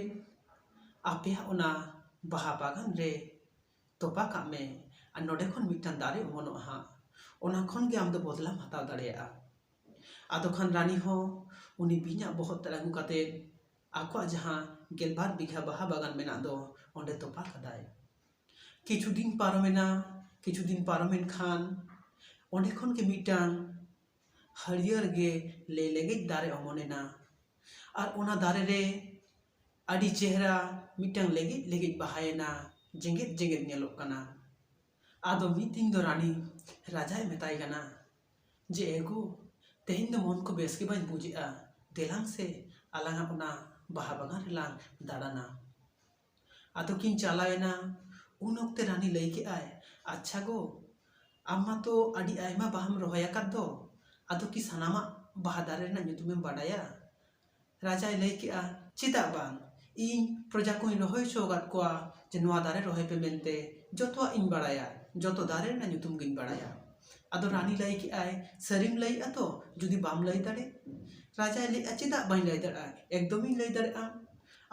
ᱟᱯᱮᱭᱟᱜ ᱚᱱᱟ ᱵᱟᱦᱟ ᱵᱟᱜᱟᱱ ᱨᱮ ᱛᱚᱯᱟ ᱠᱟᱜ ᱢᱮ, ᱟᱨ ᱱᱚᱰᱮ ᱠᱷᱚᱱ ᱢᱤᱫᱴᱟᱝ ᱫᱟᱨᱮ ᱚᱢᱚᱱᱚᱜᱼᱟ ᱦᱟᱸᱜ, ᱚᱱᱟ ᱠᱷᱚᱱ ᱜᱮ ᱟᱢ ᱫᱚ ᱵᱚᱫᱞᱟᱢ ᱦᱟᱛᱟᱣ ᱫᱟᱲᱮᱭᱟᱜᱼᱟ᱾" ᱟᱫᱚ ᱠᱷᱟᱱ ᱨᱟᱱᱤ ᱦᱚᱸ ᱩᱱᱤ ᱵᱤᱧᱟᱜ ᱵᱚᱦᱚᱜ ᱛᱮᱫ ᱟᱹᱜᱩ ᱠᱟᱛᱮ ᱟᱠᱚᱣᱟᱜ ᱡᱟᱦᱟᱸ ᱜᱮᱞᱵᱟᱨ ᱵᱤᱜᱷᱟ ᱵᱟᱦᱟ ᱵᱟᱜᱟᱱ ᱢᱮᱱᱟᱜ ᱫᱚ, ᱚᱸᱰᱮ ᱛᱚᱯᱟ ᱠᱟᱫᱟᱭ᱾ ᱠᱤᱪᱷᱩ ᱫᱤᱱ ᱯᱟᱨᱚᱢᱮᱱᱟ᱾ ᱠᱤᱪᱷᱩ ᱫᱤᱱ ᱯᱟᱨᱚᱢᱮᱱ ᱠᱷᱟᱱ ᱚᱸᱰᱮ ᱠᱷᱚᱱ ᱜᱮ ᱢᱤᱫᱴᱟᱝ ᱦᱟᱹᱨᱭᱟᱹᱲ ᱜᱮ ᱞᱮ ᱞᱮᱜᱮᱡ ᱫᱟᱨᱮ ᱚᱢᱚᱱᱮᱱᱟ᱾ ᱟᱨ ᱚᱱᱟ ᱫᱟᱨᱮ ᱨᱮ ᱟᱹᱰᱤ ᱪᱮᱦᱨᱟ ᱢᱤᱫᱴᱟᱝ ᱞᱮᱜᱮᱡ ᱞᱮᱜᱮᱡ ᱵᱟᱦᱟᱭᱮᱱᱟ, ᱡᱮᱜᱮᱫ ᱡᱮᱜᱮᱫ ᱧᱮᱞᱚᱜ ᱠᱟᱱᱟ᱾ ᱟᱫᱚ ᱢᱤᱫ ᱫᱤᱱ ᱫᱚ ᱨᱟᱱᱤ ᱨᱟᱡᱟᱭ ᱢᱮᱛᱟᱭ ᱠᱟᱱᱟ ᱡᱮ, "ᱮ ᱜᱳ, ᱛᱮᱦᱮᱧ ᱫᱚ ᱢᱚᱱ ᱠᱚ ᱵᱮᱥ ᱜᱮ ᱵᱟᱹᱧ ᱵᱩᱡᱮᱜᱼᱟ, ᱫᱮᱞᱟᱝ ᱥᱮ ᱟᱞᱟᱝᱟᱜ ᱚᱱᱟ ᱵᱟᱦᱟ ᱵᱟᱜᱟᱱ ᱨᱮᱞᱟᱝ ᱫᱟᱬᱟᱱᱟ᱾" ᱟᱫᱚ ᱠᱤᱱ ᱪᱟᱞᱟᱣᱮᱱᱟ᱾ ᱩᱱ ᱚᱠᱛᱮ ᱨᱟᱱᱤ ᱞᱟᱹᱭ ᱠᱮᱜᱼᱟᱭ, "ᱟᱪᱪᱷᱟ ᱜᱳ, ᱟᱢ ᱢᱟᱛᱚ ᱟᱹᱰᱤ ᱟᱭᱢᱟ ᱵᱟᱦᱟᱢ ᱨᱚᱦᱚᱭ ᱟᱠᱟᱫ ᱫᱚ, ᱟᱫᱚ ᱠᱤ ᱥᱟᱱᱟᱢᱟᱜ ᱵᱟᱦᱟ ᱫᱟᱨᱮ ᱨᱮᱱᱟᱜ ᱧᱩᱛᱩᱢᱮᱢ ᱵᱟᱰᱟᱭᱟ?" ᱨᱟᱡᱟᱭ ᱞᱟᱹᱭ ᱠᱮᱜᱼᱟ, "ᱪᱮᱫᱟᱜ ᱵᱟᱝ? ᱤᱧ ᱯᱨᱚᱡᱟ ᱠᱚᱧ ᱨᱚᱦᱚᱭ ᱦᱚᱪᱚ ᱟᱠᱟᱫ ᱠᱚᱣᱟ ᱡᱮ ᱱᱚᱣᱟ ᱫᱟᱨᱮ ᱨᱚᱦᱚᱭ ᱯᱮ ᱢᱮᱱᱛᱮ, ᱡᱚᱛᱚᱣᱟᱜ ᱤᱧ ᱵᱟᱲᱟᱭᱟ, ᱡᱚᱛᱚ ᱫᱟᱨᱮ ᱨᱮᱱᱟᱜ ᱧᱩᱛᱩᱢ ᱜᱤᱧ ᱵᱟᱲᱟᱭᱟ᱾" ᱟᱫᱚ ᱨᱟᱱᱤ ᱞᱟᱹᱭ ᱠᱮᱜᱼᱟᱭ, "ᱥᱟᱹᱨᱤᱢ ᱞᱟᱹᱭᱮᱜᱼᱟ ᱛᱚ? ᱡᱩᱫᱤ ᱵᱟᱢ ᱞᱟᱹᱭ ᱫᱟᱲᱮ?" ᱨᱟᱡᱟᱭ ᱞᱟᱹᱭᱮᱜᱼᱟ, "ᱪᱮᱫᱟᱜ ᱵᱟᱹᱧ ᱞᱟᱹᱭ ᱫᱟᱲᱮᱭᱟᱜᱼᱟ? ᱮᱠᱫᱚᱢᱤᱧ ᱞᱟᱹᱭ ᱫᱟᱲᱮᱭᱟᱜᱼᱟ᱾"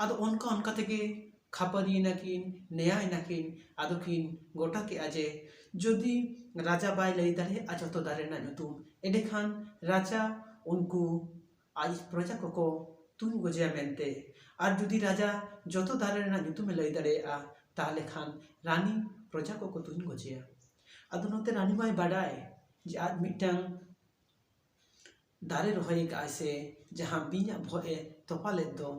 ᱟᱫᱚ ᱚᱱᱠᱟ ᱚᱱᱠᱟ ᱛᱮᱜᱮ ᱠᱷᱟᱹᱯᱟᱹᱨᱤᱭᱮᱱᱟ ᱠᱤᱱ, ᱱᱮᱭᱟᱣᱮᱱᱟ ᱠᱤᱱ᱾ ᱟᱫᱚ ᱠᱤᱱ ᱜᱚᱴᱟ ᱠᱮᱜᱼᱟ ᱡᱮ ᱡᱩᱫᱤ ᱨᱟᱡᱟ ᱵᱟᱭ ᱞᱟᱹᱭ ᱫᱟᱲᱮᱭᱟᱜᱼᱟ ᱡᱚᱛᱚ ᱫᱟᱨᱮ ᱨᱮᱱᱟᱜ ᱧᱩᱛᱩᱢ, ᱮᱸᱰᱮᱠᱷᱟᱱ ᱨᱟᱡᱟ ᱩᱱᱠᱩ ᱟᱡ ᱯᱨᱚᱡᱟ ᱠᱚᱠᱚ ᱛᱩᱧ ᱜᱚᱡᱮᱭᱟ ᱢᱮᱱᱛᱮ᱾ ᱟᱨ ᱡᱩᱫᱤ ᱨᱟᱡᱟ ᱡᱚᱛᱚ ᱫᱟᱨᱮ ᱨᱮᱱᱟᱜ ᱧᱩᱛᱩᱢᱮ ᱞᱟᱹᱭ ᱫᱟᱲᱮᱭᱟᱜᱼᱟ, ᱛᱟᱦᱚᱞᱮ ᱠᱷᱟᱱ ᱨᱟᱱᱤ ᱯᱨᱚᱡᱟ ᱠᱚᱠᱚ ᱛᱩᱧ ᱜᱚᱡᱮᱭᱟ᱾ ᱟᱫᱚ ᱱᱚᱛᱮ ᱨᱟᱱᱤ ᱢᱟᱭ ᱵᱟᱰᱟᱭ ᱡᱮ ᱟᱡ ᱢᱤᱫᱴᱟᱝ ᱫᱟᱨᱮ ᱨᱚᱦᱚᱭ ᱟᱠᱟᱫᱼᱟᱭ ᱥᱮ ᱡᱟᱦᱟᱸ ᱵᱤᱧᱟᱜ ᱵᱚᱦᱚᱜ ᱮ ᱛᱚᱯᱟ ᱞᱮᱫ ᱫᱚ,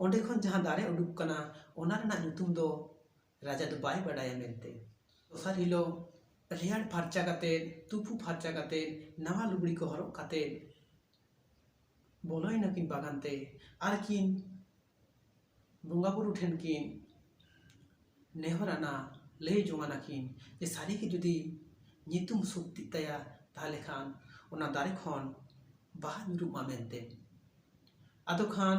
ᱚᱸᱰᱮ ᱠᱷᱚᱱ ᱡᱟᱦᱟᱸ ᱫᱟᱨᱮ ᱩᱰᱩᱠ ᱠᱟᱱᱟ, ᱚᱱᱟ ᱨᱮᱱᱟᱜ ᱧᱩᱛᱩᱢ ᱫᱚ ᱨᱟᱡᱟ ᱫᱚ ᱵᱟᱭ ᱵᱟᱰᱟᱭᱟ ᱢᱮᱱᱛᱮ᱾ ᱫᱚᱥᱟᱨ ᱦᱤᱞᱳᱜ ᱨᱮᱭᱟᱲ ᱯᱷᱟᱨᱪᱟ ᱠᱟᱛᱮᱫ, ᱛᱩᱯᱩ ᱯᱷᱟᱨᱪᱟ ᱠᱟᱛᱮᱫ, ᱱᱟᱣᱟ ᱞᱩᱜᱽᱲᱤ ᱠᱚ ᱦᱚᱨᱚᱜ ᱠᱟᱛᱮᱫ ᱵᱚᱞᱚᱭᱮᱱᱟ ᱠᱤᱱ ᱵᱟᱜᱟᱱ ᱛᱮ᱾ ᱟᱨ ᱠᱤᱱ ᱵᱚᱸᱜᱟ ᱵᱩᱨᱩ ᱴᱷᱮᱱ ᱠᱤᱱ ᱱᱮᱦᱚᱨᱟᱱᱟ, ᱞᱟᱹᱭ ᱡᱚᱝᱟᱱᱟ ᱠᱤᱱ ᱡᱮ ᱥᱟᱹᱨᱤ ᱜᱮ ᱡᱩᱫᱤ ᱧᱩᱛᱩᱢ ᱥᱚᱛᱭᱚᱜ ᱛᱟᱭᱟ, ᱛᱟᱦᱚᱞᱮ ᱠᱷᱟᱱ ᱚᱱᱟ ᱫᱟᱨᱮ ᱠᱷᱚᱱ ᱵᱟᱦᱟ ᱧᱩᱨᱩᱜ ᱢᱟ ᱢᱮᱱᱛᱮ᱾ ᱟᱫᱚ ᱠᱷᱟᱱ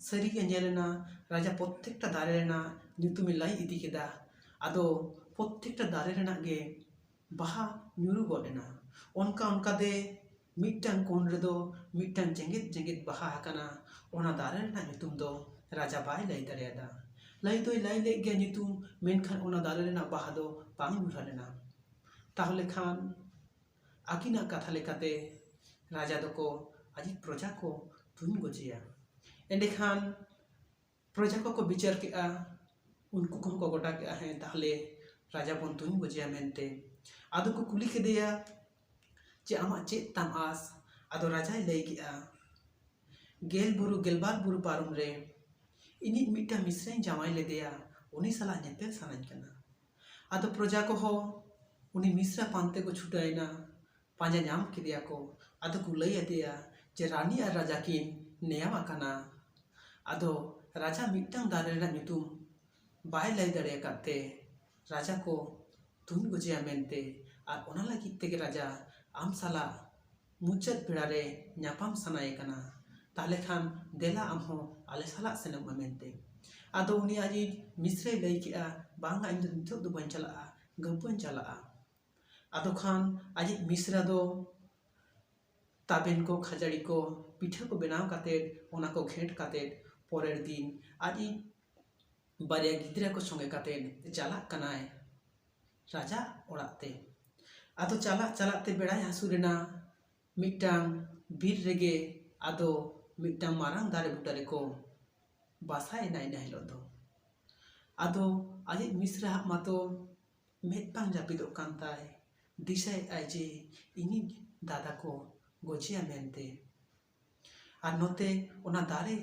ᱥᱟᱹᱨᱤ ᱜᱮ ᱧᱮᱞ ᱮᱱᱟ, ᱨᱟᱡᱟ ᱯᱨᱚᱛᱛᱮᱠᱴᱟ ᱫᱟᱨᱮ ᱨᱮᱱᱟᱜ ᱧᱩᱛᱩᱢᱮ ᱞᱟᱹᱭ ᱤᱫᱤ ᱠᱮᱫᱟ᱾ ᱟᱫᱚ ᱯᱨᱚᱛᱛᱮᱠᱴᱟ ᱫᱟᱨᱮ ᱨᱮᱱᱟᱜ ᱜᱮ ᱵᱟᱦᱟ ᱧᱩᱨᱩ ᱜᱚᱫ ᱮᱱᱟ᱾ ᱚᱱᱠᱟ ᱚᱱᱠᱟ ᱛᱮ ᱢᱤᱫᱴᱟᱝ ᱠᱚᱬ ᱨᱮᱫᱚ ᱢᱤᱫᱴᱟᱝ ᱡᱮᱜᱮᱫ ᱡᱮᱜᱮᱫ ᱵᱟᱦᱟ ᱟᱠᱟᱱᱟ᱾ ᱚᱱᱟ ᱫᱟᱨᱮ ᱨᱮᱱᱟᱜ ᱧᱩᱛᱩᱢ ᱫᱚ ᱨᱟᱡᱟ ᱵᱟᱭ ᱞᱟᱹᱭ ᱫᱟᱲᱮᱭᱟᱫᱟ᱾ ᱞᱟᱹᱭ ᱫᱚᱭ ᱞᱟᱹᱭ ᱞᱮᱫ ᱜᱮᱭᱟ ᱧᱩᱛᱩᱢ, ᱢᱮᱱᱠᱷᱟᱱ ᱚᱱᱟ ᱫᱟᱨᱮ ᱨᱮᱱᱟᱜ ᱵᱟᱦᱟ ᱫᱚ ᱵᱟᱝ ᱧᱩᱨᱦᱟᱹ ᱞᱮᱱᱟ᱾ ᱛᱟᱦᱚᱞᱮ ᱠᱷᱟᱱ ᱟᱹᱠᱤᱱᱟᱜ ᱠᱟᱛᱷᱟ ᱞᱮᱠᱟᱛᱮ ᱨᱟᱡᱟ ᱫᱚᱠᱚ ᱟᱡᱤᱡ ᱯᱨᱚᱡᱟ ᱠᱚ ᱛᱩᱧ ᱜᱚᱡᱮᱭᱟ᱾ ᱮᱸᱰᱮᱠᱷᱟᱱ ᱯᱨᱚᱡᱟ ᱠᱚᱠᱚ ᱵᱤᱪᱟᱹᱨ ᱠᱮᱜᱼᱟ, ᱩᱱᱠᱩ ᱠᱚᱦᱚᱸ ᱠᱚ ᱜᱚᱴᱟ ᱠᱮᱜᱼᱟ, ᱦᱮᱸ, ᱛᱟᱦᱚᱞᱮ ᱨᱟᱡᱟ ᱵᱚᱱ ᱛᱩᱧ ᱜᱚᱡᱮᱭᱟ ᱢᱮᱱᱛᱮ᱾ ᱟᱫᱚ ᱠᱚ ᱠᱩᱞᱤ ᱠᱮᱫᱮᱭᱟ ᱡᱮ, "ᱟᱢᱟᱜ ᱪᱮᱫ ᱛᱟᱢ ᱟᱸᱥ?" ᱟᱫᱚ ᱨᱟᱡᱟᱭ ᱞᱟᱹᱭ ᱠᱮᱜᱼᱟ, "ᱜᱮᱞ ᱵᱩᱨᱩ, ᱜᱮᱞᱵᱟᱨ ᱵᱩᱨᱩ ᱯᱟᱨᱚᱢ ᱨᱮ ᱤᱧᱤᱡ ᱢᱤᱫᱴᱟᱝ ᱢᱤᱥᱨᱟᱧ ᱡᱟᱶᱟᱭ ᱞᱮᱫᱮᱭᱟ, ᱩᱱᱤ ᱥᱟᱞᱟᱜ ᱧᱮᱯᱮᱞ ᱥᱟᱱᱟᱧ ᱠᱟᱱᱟ᱾" ᱟᱫᱚ ᱯᱨᱚᱡᱟ ᱠᱚᱦᱚᱸ ᱩᱱᱤ ᱢᱤᱥᱨᱟ ᱯᱟᱱᱛᱮ ᱠᱚ ᱪᱷᱩᱴᱟᱹᱣᱮᱱᱟ᱾ ᱯᱟᱸᱡᱟ ᱧᱟᱢ ᱠᱮᱫᱮᱭᱟ ᱠᱚ᱾ ᱟᱫᱚ ᱠᱚ ᱞᱟᱹᱭ ᱟᱫᱮᱭᱟ ᱡᱮ ᱨᱟᱱᱤ ᱟᱨ ᱨᱟᱡᱟ ᱠᱤᱱ ᱱᱮᱭᱟᱣ ᱟᱠᱟᱱᱟ᱾ ᱟᱫᱚ ᱨᱟᱡᱟ ᱢᱤᱫᱴᱟᱝ ᱫᱟᱨᱮ ᱨᱮᱱᱟᱜ ᱧᱩᱛᱩᱢ ᱵᱟᱭ ᱞᱟᱹᱭ ᱫᱟᱲᱮ ᱟᱠᱟᱫ ᱛᱮ ᱨᱟᱡᱟ ᱠᱚ ᱛᱩᱧ ᱜᱚᱡᱮᱭᱟ ᱢᱮᱱᱛᱮ, ᱟᱨ ᱚᱱᱟ ᱞᱟᱹᱜᱤᱫ ᱛᱮᱜᱮ ᱨᱟᱡᱟ ᱟᱢ ᱥᱟᱞᱟᱜ ᱢᱩᱪᱟᱹᱫ ᱵᱮᱲᱟ ᱨᱮ ᱧᱟᱯᱟᱢ ᱥᱟᱱᱟᱭᱮ ᱠᱟᱱᱟ᱾ ᱛᱟᱦᱞᱮ ᱠᱷᱟᱱ ᱫᱮᱞᱟ ᱟᱢ ᱦᱚᱸ ᱟᱞᱮ ᱥᱟᱞᱟᱜ ᱥᱮᱱᱚᱜ ᱢᱮ ᱢᱮᱱᱛᱮ᱾ ᱟᱫᱚ ᱩᱱᱤ ᱟᱡᱤᱡ ᱢᱤᱥᱨᱟᱭ ᱞᱟᱹᱭ ᱠᱮᱜᱼᱟ, "ᱵᱟᱝᱟ, ᱤᱧ ᱫᱚ ᱱᱤᱛᱚᱜ ᱫᱚ ᱵᱟᱹᱧ ᱪᱟᱞᱟᱜᱼᱟ, ᱜᱟᱹᱯᱟᱹᱧ ᱪᱟᱞᱟᱜᱼᱟ᱾" ᱟᱫᱚ ᱠᱷᱟᱱ ᱟᱡᱤᱡ ᱢᱤᱥᱨᱟ ᱫᱚ ᱛᱟᱵᱮᱱ ᱠᱚ, ᱠᱷᱟᱹᱡᱟᱹᱲᱤ ᱠᱚ, ᱯᱤᱴᱷᱟᱹ ᱠᱚ ᱵᱮᱱᱟᱣ ᱠᱟᱛᱮᱫ, ᱚᱱᱟ ᱠᱚ ᱜᱷᱮᱸᱴ ᱠᱟᱛᱮᱫ, ᱯᱚᱨᱮᱨ ᱫᱤᱱ ᱟᱡᱤᱡ ᱵᱟᱨᱭᱟ ᱜᱤᱫᱽᱨᱟᱹ ᱠᱚ ᱥᱚᱸᱜᱮ ᱠᱟᱛᱮ ᱪᱟᱞᱟᱜ ᱠᱟᱱᱟᱭ ᱨᱟᱡᱟ ᱚᱲᱟᱜ ᱛᱮ᱾ ᱟᱫᱚ ᱪᱟᱞᱟᱜ ᱪᱟᱞᱟᱜ ᱛᱮ ᱵᱮᱲᱟᱭ ᱦᱟᱹᱥᱩᱨ ᱮᱱᱟ᱾ ᱢᱤᱫᱴᱟᱝ ᱵᱤᱨ ᱨᱮᱜᱮ ᱟᱫᱚ ᱢᱤᱫᱴᱟᱝ ᱢᱟᱨᱟᱝ ᱫᱟᱨᱮ ᱵᱩᱴᱟᱹ ᱨᱮᱠᱚ ᱵᱟᱥᱟᱭᱮᱱᱟ ᱤᱱᱟᱹ ᱦᱤᱞᱳᱜ ᱫᱚ᱾ ᱟᱫᱚ ᱟᱡᱤᱡ ᱢᱤᱥᱨᱟ ᱦᱟᱜ ᱢᱟᱛᱚ ᱢᱮᱫ ᱵᱟᱝ ᱡᱟᱹᱯᱤᱫᱚᱜ ᱠᱟᱱ ᱛᱟᱭ᱾ ᱫᱤᱥᱟᱹᱭᱮᱫ ᱟᱭ ᱡᱮ ᱤᱧᱤᱡ ᱫᱟᱫᱟ ᱠᱚ ᱜᱚᱡᱮᱭᱟ ᱢᱮᱱᱛᱮ᱾ ᱟᱨ ᱱᱚᱛᱮ ᱚᱱᱟ ᱫᱟᱨᱮ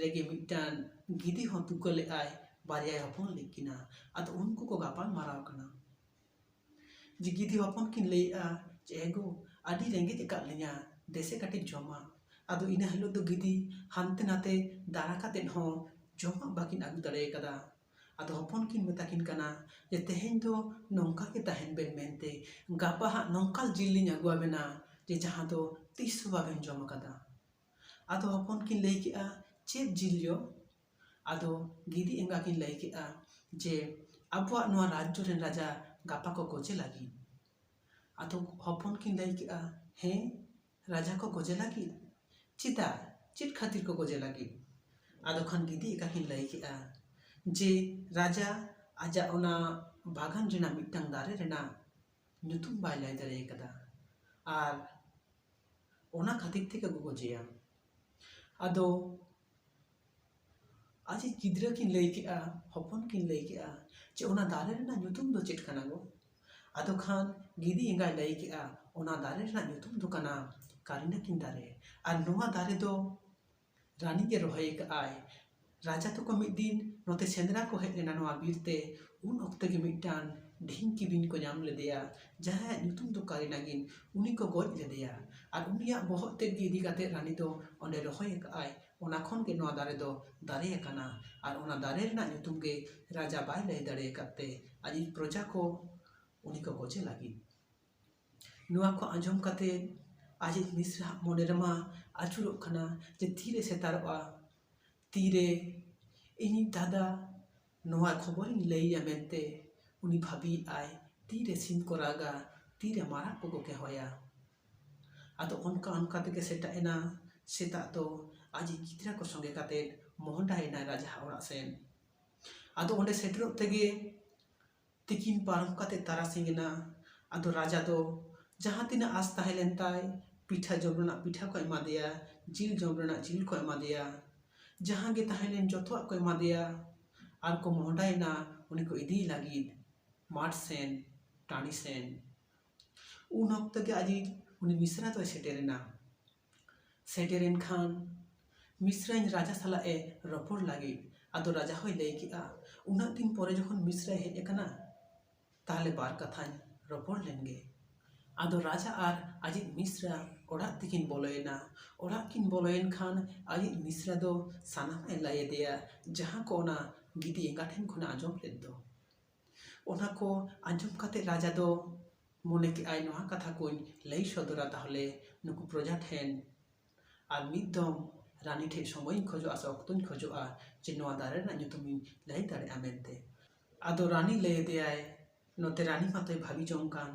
ᱨᱮᱜᱮ ᱢᱤᱫᱴᱟᱝ ᱜᱤᱫᱤ ᱦᱚᱸ ᱛᱩᱠᱟᱹ ᱞᱮᱫᱟᱭ, ᱵᱟᱨᱭᱟᱭ ᱦᱚᱯᱚᱱ ᱞᱮᱫ ᱠᱤᱱᱟ᱾ ᱟᱫᱚ ᱩᱱᱠᱩ ᱠᱚ ᱜᱟᱯᱟᱞ ᱢᱟᱨᱟᱣ ᱠᱟᱱᱟ᱾ ᱡᱮ ᱜᱤᱫᱤ ᱦᱚᱯᱚᱱ ᱠᱤᱱ ᱞᱟᱹᱭᱮᱜᱼᱟ ᱡᱮ, "ᱮ ᱜᱚ, ᱟᱹᱰᱤ ᱨᱮᱸᱜᱮᱡ ᱟᱠᱟᱫ ᱞᱤᱧᱟ, ᱫᱮᱥᱮ ᱠᱟᱹᱴᱤᱡ ᱡᱚᱢᱟ?" ᱟᱫᱚ ᱤᱱᱟᱹ ᱦᱤᱞᱳᱜ ᱫᱚ ᱜᱤᱫᱤ ᱦᱟᱱᱛᱮ ᱱᱟᱛᱮ ᱫᱟᱬᱟ ᱠᱟᱛᱮᱫ ᱦᱚᱸ ᱡᱚᱢᱟᱜ ᱵᱟᱹᱠᱤᱱ ᱟᱹᱜᱩ ᱫᱟᱲᱮ ᱠᱟᱫᱟ᱾ ᱟᱫᱚ ᱦᱚᱯᱚᱱ ᱠᱤᱱ ᱢᱮᱛᱟ ᱠᱤᱱ ᱠᱟᱱᱟ ᱡᱮ, "ᱛᱮᱦᱮᱧ ᱫᱚ ᱱᱚᱝᱠᱟ ᱜᱮ ᱛᱟᱦᱮᱱ ᱵᱮᱱ ᱢᱮᱱᱛᱮ, ᱜᱟᱯᱟ ᱦᱟᱸᱜ ᱱᱚᱝᱠᱟ ᱡᱤᱞ ᱞᱤᱧ ᱟᱹᱜᱩ ᱟᱵᱮᱱᱟ ᱡᱮ ᱡᱟᱦᱟᱸ ᱫᱚ ᱛᱤᱥ ᱦᱚᱸ ᱵᱟᱵᱮᱱ ᱡᱚᱢ ᱟᱠᱟᱫᱟ᱾" ᱟᱫᱚ ᱦᱚᱯᱚᱱ ᱠᱤᱱ ᱞᱟᱹᱭ ᱠᱮᱜᱼᱟ, "ᱪᱮᱫ ᱡᱤᱞ ᱭᱳ?" ᱟᱫᱚ ᱜᱤᱫᱤ ᱮᱸᱜᱟ ᱠᱤᱱ ᱞᱟᱹᱭ ᱠᱮᱜᱼᱟ ᱡᱮ, "ᱟᱵᱚᱣᱟᱜ ᱱᱚᱣᱟ ᱨᱟᱡᱽᱡᱚ ᱨᱮᱱ ᱨᱟᱡᱟ ᱜᱟᱯᱟ ᱠᱚ ᱜᱚᱡᱮ ᱞᱟᱹᱜᱤᱫ᱾" ᱟᱫᱚ ᱦᱚᱯᱚᱱ ᱠᱤᱱ ᱞᱟᱹᱭ ᱠᱮᱜᱼᱟ, "ᱦᱮᱸ, ᱨᱟᱡᱟ ᱠᱚ ᱜᱚᱡᱮ ᱞᱟᱹᱜᱤᱫ? ᱪᱮᱫᱟᱜ? ᱪᱮᱫ ᱠᱷᱟᱹᱛᱤᱨ ᱠᱚ ᱜᱚᱡᱮ ᱞᱟᱹᱜᱤᱫ?" ᱟᱫᱚ ᱠᱷᱟᱱ ᱜᱤᱫᱤ ᱮᱸᱜᱟ ᱠᱤᱱ ᱞᱟᱹᱭ ᱠᱮᱜᱼᱟ ᱡᱮ, ᱨᱟᱡᱟ ᱟᱡᱟᱜ ᱚᱱᱟ ᱵᱟᱜᱟᱱ ᱨᱮᱱᱟᱜ ᱢᱤᱫᱴᱟᱝ ᱫᱟᱨᱮ ᱨᱮᱱᱟᱜ ᱧᱩᱛᱩᱢ ᱵᱟᱭ ᱞᱟᱹᱭ ᱫᱟᱲᱮ ᱠᱟᱫᱟ, ᱟᱨ ᱚᱱᱟ ᱠᱷᱟᱹᱛᱤᱨ ᱛᱮᱜᱮ ᱠᱚ ᱜᱚᱡᱮᱭᱟ᱾ ᱟᱫᱚ ᱟᱡᱤᱡ ᱜᱤᱫᱽᱨᱟᱹ ᱠᱤᱱ ᱞᱟᱹᱭ ᱠᱮᱜᱼᱟ, ᱦᱚᱯᱚᱱ ᱠᱤᱱ ᱞᱟᱹᱭ ᱠᱮᱜᱼᱟ ᱡᱮ, "ᱚᱱᱟ ᱫᱟᱨᱮ ᱨᱮᱱᱟᱜ ᱧᱩᱛᱩᱢ ᱫᱚ ᱪᱮᱫ ᱠᱟᱱᱟ ᱜᱚ?" ᱟᱫᱚ ᱠᱷᱟᱱ ᱜᱤᱫᱤ ᱮᱸᱜᱟᱭ ᱞᱟᱹᱭ ᱠᱮᱜᱼᱟ, "ᱚᱱᱟ ᱫᱟᱨᱮ ᱨᱮᱱᱟᱜ ᱧᱩᱛᱩᱢ ᱫᱚ ᱠᱟᱱᱟ ᱠᱟᱨᱤᱱᱟᱠᱤᱱ ᱫᱟᱨᱮ, ᱟᱨ ᱱᱚᱣᱟ ᱫᱟᱨᱮ ᱫᱚ ᱨᱟᱱᱤ ᱜᱮ ᱨᱚᱦᱚᱭ ᱠᱟᱜᱼᱟᱭ᱾ ᱨᱟᱡᱟ ᱛᱟᱠᱚ ᱢᱤᱫ ᱫᱤᱱ ᱱᱚᱛᱮ ᱥᱮᱸᱫᱽᱨᱟ ᱠᱚ ᱦᱮᱡ ᱞᱮᱱᱟ ᱱᱚᱣᱟ ᱵᱤᱨ ᱛᱮ, ᱩᱱ ᱚᱠᱛᱮ ᱜᱮ ᱢᱤᱫᱴᱟᱝ ᱰᱷᱤᱝᱠᱤ ᱵᱤᱧ ᱠᱚ ᱧᱟᱢ ᱞᱮᱫᱮᱭᱟ, ᱡᱟᱦᱟᱸᱭᱟᱜ ᱧᱩᱛᱩᱢ ᱫᱚ ᱠᱟᱨᱤᱱᱟᱜᱤᱱ, ᱩᱱᱤ ᱠᱚ ᱜᱚᱡ ᱞᱮᱫᱮᱭᱟ᱾ ᱟᱨ ᱩᱱᱤᱭᱟᱜ ᱵᱚᱦᱚᱜ ᱛᱮᱫ ᱜᱮ ᱤᱫᱤ ᱠᱟᱛᱮ ᱨᱟᱱᱤ ᱫᱚ ᱚᱸᱰᱮ ᱨᱚᱦᱚᱭ ᱟᱠᱟᱫᱼᱟᱭ, ᱚᱱᱟ ᱠᱷᱚᱱ ᱜᱮ ᱱᱚᱣᱟ ᱫᱟᱨᱮ ᱫᱚ ᱫᱟᱨᱮ ᱟᱠᱟᱱᱟ, ᱟᱨ ᱚᱱᱟ ᱫᱟᱨᱮ ᱨᱮᱱᱟᱜ ᱧᱩᱛᱩᱢ ᱜᱮ ᱨᱟᱡᱟ ᱵᱟᱭ ᱞᱟᱹᱭ ᱫᱟᱲᱮ ᱟᱠᱟᱫ ᱛᱮ ᱟᱡᱤᱡ ᱯᱨᱚᱡᱟ ᱠᱚ ᱩᱱᱤ ᱠᱚ ᱜᱚᱡᱮ ᱞᱟᱹᱜᱤᱫ᱾" ᱱᱚᱣᱟ ᱠᱚ ᱟᱸᱡᱚᱢ ᱠᱟᱛᱮ ᱟᱡᱤᱡ ᱢᱤᱥᱨᱟᱜ ᱢᱚᱱᱮ ᱨᱮᱢᱟ ᱟᱹᱪᱩᱨᱚᱜ ᱠᱟᱱᱟ ᱡᱮ ᱛᱤᱨᱮ ᱥᱮᱛᱟᱨᱚᱜᱼᱟ, ᱛᱤᱨᱮ ᱤᱧᱤᱡ ᱫᱟᱫᱟ ᱱᱚᱣᱟ ᱠᱷᱚᱵᱚᱨᱤᱧ ᱞᱟᱹᱭᱟ ᱢᱮᱱᱛᱮ ᱩᱱᱤ ᱵᱷᱟᱹᱵᱤᱭᱮᱫᱼᱟᱭ, ᱛᱤᱨᱮ ᱥᱤᱢ ᱠᱚ ᱨᱟᱜᱟ, ᱛᱤᱨᱮ ᱢᱟᱨᱟᱜ ᱠᱚᱠᱚ ᱠᱮᱦᱚᱭᱟ᱾ ᱟᱫᱚ ᱚᱱᱠᱟ ᱚᱱᱠᱟ ᱛᱮᱜᱮ ᱥᱮᱛᱟᱜ ᱮᱱᱟ᱾ ᱥᱮᱛᱟᱜ ᱫᱚ ᱟᱡᱤᱡ ᱜᱤᱫᱽᱨᱟᱹ ᱠᱚ ᱥᱚᱸᱜᱮ ᱠᱟᱛᱮ ᱢᱚᱦᱰᱟᱭᱮᱱᱟᱭ ᱨᱟᱡᱟ ᱚᱲᱟᱜ ᱥᱮᱱ᱾ ᱟᱫᱚ ᱚᱸᱰᱮ ᱥᱮᱴᱮᱨᱚᱜ ᱛᱮᱜᱮ ᱛᱤᱠᱤᱱ ᱯᱟᱨᱚᱢ ᱠᱟᱛᱮ ᱛᱟᱨᱟᱥᱤᱧ ᱮᱱᱟ᱾ ᱟᱫᱚ ᱨᱟᱡᱟ ᱫᱚ ᱡᱟᱦᱟᱸ ᱛᱤᱱᱟᱹᱜ ᱟᱸᱥ ᱛᱟᱦᱮᱸ ᱞᱮᱱ ᱛᱟᱭ, ᱯᱤᱴᱷᱟᱹ ᱡᱚᱢ ᱨᱮᱱᱟᱜ ᱯᱤᱴᱷᱟᱹ ᱠᱚ ᱮᱢᱟᱫᱮᱭᱟ, ᱡᱤᱞ ᱡᱚᱢ ᱨᱮᱱᱟᱜ ᱡᱤᱞ ᱠᱚ ᱮᱢᱟᱫᱮᱭᱟ, ᱡᱟᱦᱟᱸ ᱜᱮ ᱛᱟᱦᱮᱸ ᱞᱮᱱ ᱡᱚᱛᱚᱣᱟᱜ ᱠᱚ ᱮᱢᱟᱫᱮᱭᱟ᱾ ᱟᱨ ᱠᱚ ᱢᱚᱦᱰᱟᱭᱮᱱᱟ ᱩᱱᱤ ᱠᱚ ᱤᱫᱤᱭᱮ ᱞᱟᱹᱜᱤᱫ ᱢᱟᱴᱷ ᱥᱮᱱ, ᱴᱟᱺᱰᱤ ᱥᱮᱱ᱾ ᱩᱱ ᱚᱠᱛᱚ ᱜᱮ ᱟᱡᱤᱡ ᱩᱱᱤ ᱢᱤᱥᱨᱟ ᱫᱚᱭ ᱥᱮᱴᱮᱨᱮᱱᱟ᱾ ᱥᱮᱴᱮᱨᱮᱱ ᱠᱷᱟᱱ ᱢᱤᱥᱨᱟᱧ ᱨᱟᱡᱟ ᱥᱟᱞᱟᱜ ᱮ ᱨᱚᱯᱚᱲ ᱞᱟᱹᱜᱤᱫ᱾ ᱟᱫᱚ ᱨᱟᱡᱟ ᱦᱚᱸᱭ ᱞᱟᱹᱭ ᱠᱮᱜᱼᱟ, ᱩᱱᱟᱹᱜ ᱫᱤᱱ ᱯᱚᱨᱮ ᱡᱚᱠᱷᱚᱱ ᱢᱤᱥᱨᱟᱭ ᱦᱮᱡ ᱟᱠᱟᱱᱟ, ᱛᱟᱦᱞᱮ ᱵᱟᱨ ᱠᱟᱛᱷᱟᱧ ᱨᱚᱯᱚᱲ ᱞᱮᱱ ᱜᱮ᱾ ᱟᱫᱚ ᱨᱟᱡᱟ ᱟᱨ ᱟᱡᱤᱡ ᱢᱤᱥᱨᱟ ᱚᱲᱟᱜ ᱛᱮᱠᱤᱱ ᱵᱚᱞᱚᱭᱮᱱᱟ᱾ ᱚᱲᱟᱜ ᱠᱤᱱ ᱵᱚᱞᱚᱭᱮᱱ ᱠᱷᱟᱱ ᱟᱡᱤᱡ ᱢᱤᱥᱨᱟ ᱫᱚ ᱥᱟᱱᱟᱢᱟᱜ ᱮ ᱞᱟᱹᱭ ᱟᱫᱮᱭᱟ, ᱡᱟᱦᱟᱸ ᱠᱚ ᱚᱱᱟ ᱜᱤᱫᱤ ᱮᱸᱜᱟ ᱴᱷᱮᱱ ᱠᱷᱚᱱᱮ ᱟᱸᱡᱚᱢ ᱞᱮᱫ ᱫᱚ᱾ ᱚᱱᱟ ᱠᱚ ᱟᱸᱡᱚᱢ ᱠᱟᱛᱮ ᱨᱟᱡᱟ ᱫᱚ ᱢᱚᱱᱮ ᱠᱮᱜᱼᱟᱭ, ᱱᱚᱣᱟ ᱠᱟᱛᱷᱟ ᱠᱚᱧ ᱞᱟᱹᱭ ᱥᱚᱫᱚᱨᱟ ᱛᱟᱦᱚᱞᱮ ᱱᱩᱠᱩ ᱯᱨᱚᱡᱟ ᱴᱷᱮᱱ᱾ ᱟᱨ ᱢᱤᱫ ᱫᱚᱢ ᱨᱟᱱᱤ ᱴᱷᱮᱱ ᱥᱚᱢᱚᱭᱤᱧ ᱠᱷᱚᱡᱚᱜᱼᱟ ᱥᱮ ᱚᱠᱛᱚᱧ ᱠᱷᱚᱡᱚᱜᱼᱟ ᱡᱮ ᱱᱚᱣᱟ ᱫᱟᱨᱮ ᱨᱮᱱᱟᱜ ᱧᱩᱛᱩᱢᱤᱧ ᱞᱟᱹᱭ ᱫᱟᱲᱮᱭᱟᱜᱼᱟ ᱢᱮᱱᱛᱮ᱾ ᱟᱫᱚ ᱨᱟᱱᱤ ᱞᱟᱹᱭ ᱟᱫᱮᱭᱟᱭ, ᱱᱚᱛᱮ ᱨᱟᱱᱤ ᱢᱟᱛᱚᱭ ᱵᱷᱟᱵᱤ ᱡᱚᱝ ᱠᱟᱱ